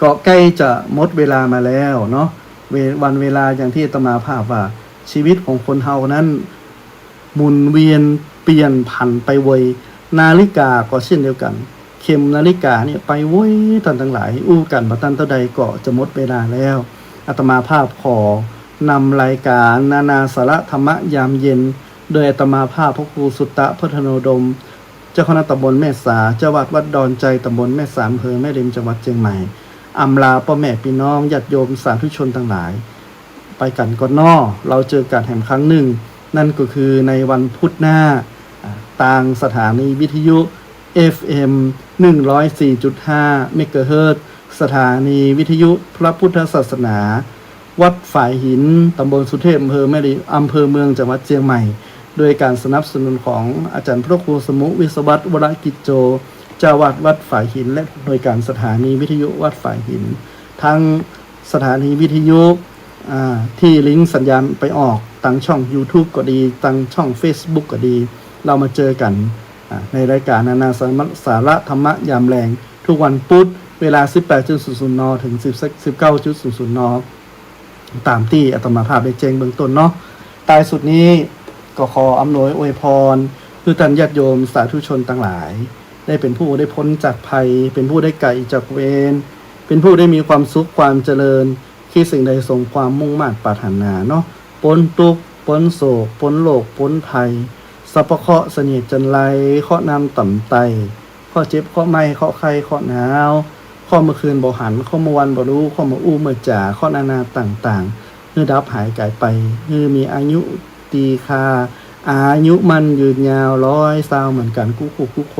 ก็ใก้จะหมดเวลามาแล้วเนาะ เว- วันเวลาอย่างตี้อาตมาภาพว่า ชีวิตของคนเฮานั้น หมุนเวียนเปลี่ยนผันไปไว นาฬิกาก็เช่นเดียวกั๋น เข็มนาฬิกาเนี่ยไปไว ต้านตังหลาย อู้กั๋นบ่ตันเต้าใดก็จะหมดเวลาแล้ว อาตมาภาพขอนำรายการนานาสาระธรรมะยามเย็น โดยอาตมาภาพพระครูสุตตะ พัฒโนดม เจ้าคณะต๋ำบลแม่สา เจ้าวัดวัดดอนไจ ต๋ำบลแม่สาม อำเภอแม่ริม จังหวัดเจียงใหม่ อำลาป้อแม่ปี้น้องญาติโยมสาธุชนตังหลาย ไปกั๋นก่อนเนาะ เฮาเจอกั๋นแหมครั้งนึ่ง นั่นก็คือในวันพุธหน้า อ่า ตางสถานีวิทยุ เอฟเอ็ม หนึ่งร้อยสี่จุดห้า เมกะเฮิรตซ์ สถานีวิทยุพระพุทธศาสนา วัดฝายหิน ต๋ำบลสุเทพ อำเภอแม่ริม อำเภอเมือง จังหวัดเจียงใหม่ โดยก๋านสนับสนุนของอาจ๋ารย์พระครูสมุห์ วิศวัตร วรกิจโจ เจ้าวัดวัดฝายหิน และโดยก๋านสถานีวิทยุวัดฝายหิน ตังสถานีวิทยุ อ่า ตี้ลิงก์สัญญาณไปออก ตังช่องยูทูบก็ดี ตังช่องเฟซบุ๊กก็ดี เฮามาเจอกั๋น อ่า ในรายการนานาสาระธรรมะยามแลง ทุกวันพุธ เวลา สิบแปดจุดศูนย์ศูนย์ น. เถิง สิบ สิบเก้าจุดศูนย์ศูนย์ น. ต๋ามตี้อาตมาภาพได้แจ้งเบื้องต้นเนาะ ต้ายสุดนี้ก็ขออำนวยอวยพร หื้อต้านญาติโยมสาธุชนตังหลาย ได้เป๋นผู้ได้ป๊นจากภัย เป๋นผู้ได้ไก๋จากเวร เป๋นผู้ได้มีความสุขความเจริญ คิดสิ่งใดสมความมุ่งมาดปรารถนาเนาะ ป๊นตุ๊กข์ ป๊นโศก ป๊นโรค ป๊นภัย สัพพะเคราะห์เสนียดจัญไร เคราะห์น้ำต่ำไต้ เคราะห์เจ็บ เคราะห์ไม้ เคราะห์ไข้ เคราะห์หนาว เคราะห์เมื่อคืนบ่หัน เคราะห์เมื่อวันบ่ฮู้ เคราะห์เมื่ออู้เมื่อจ๋า เคราะห์นานาต่างๆ หื้อดับหายก๋ายไป หื้อมีอายุตีคา อายุมั่นยืนยาว ร้อยซาวเหมือนกั๋นกู้คู่กู้ค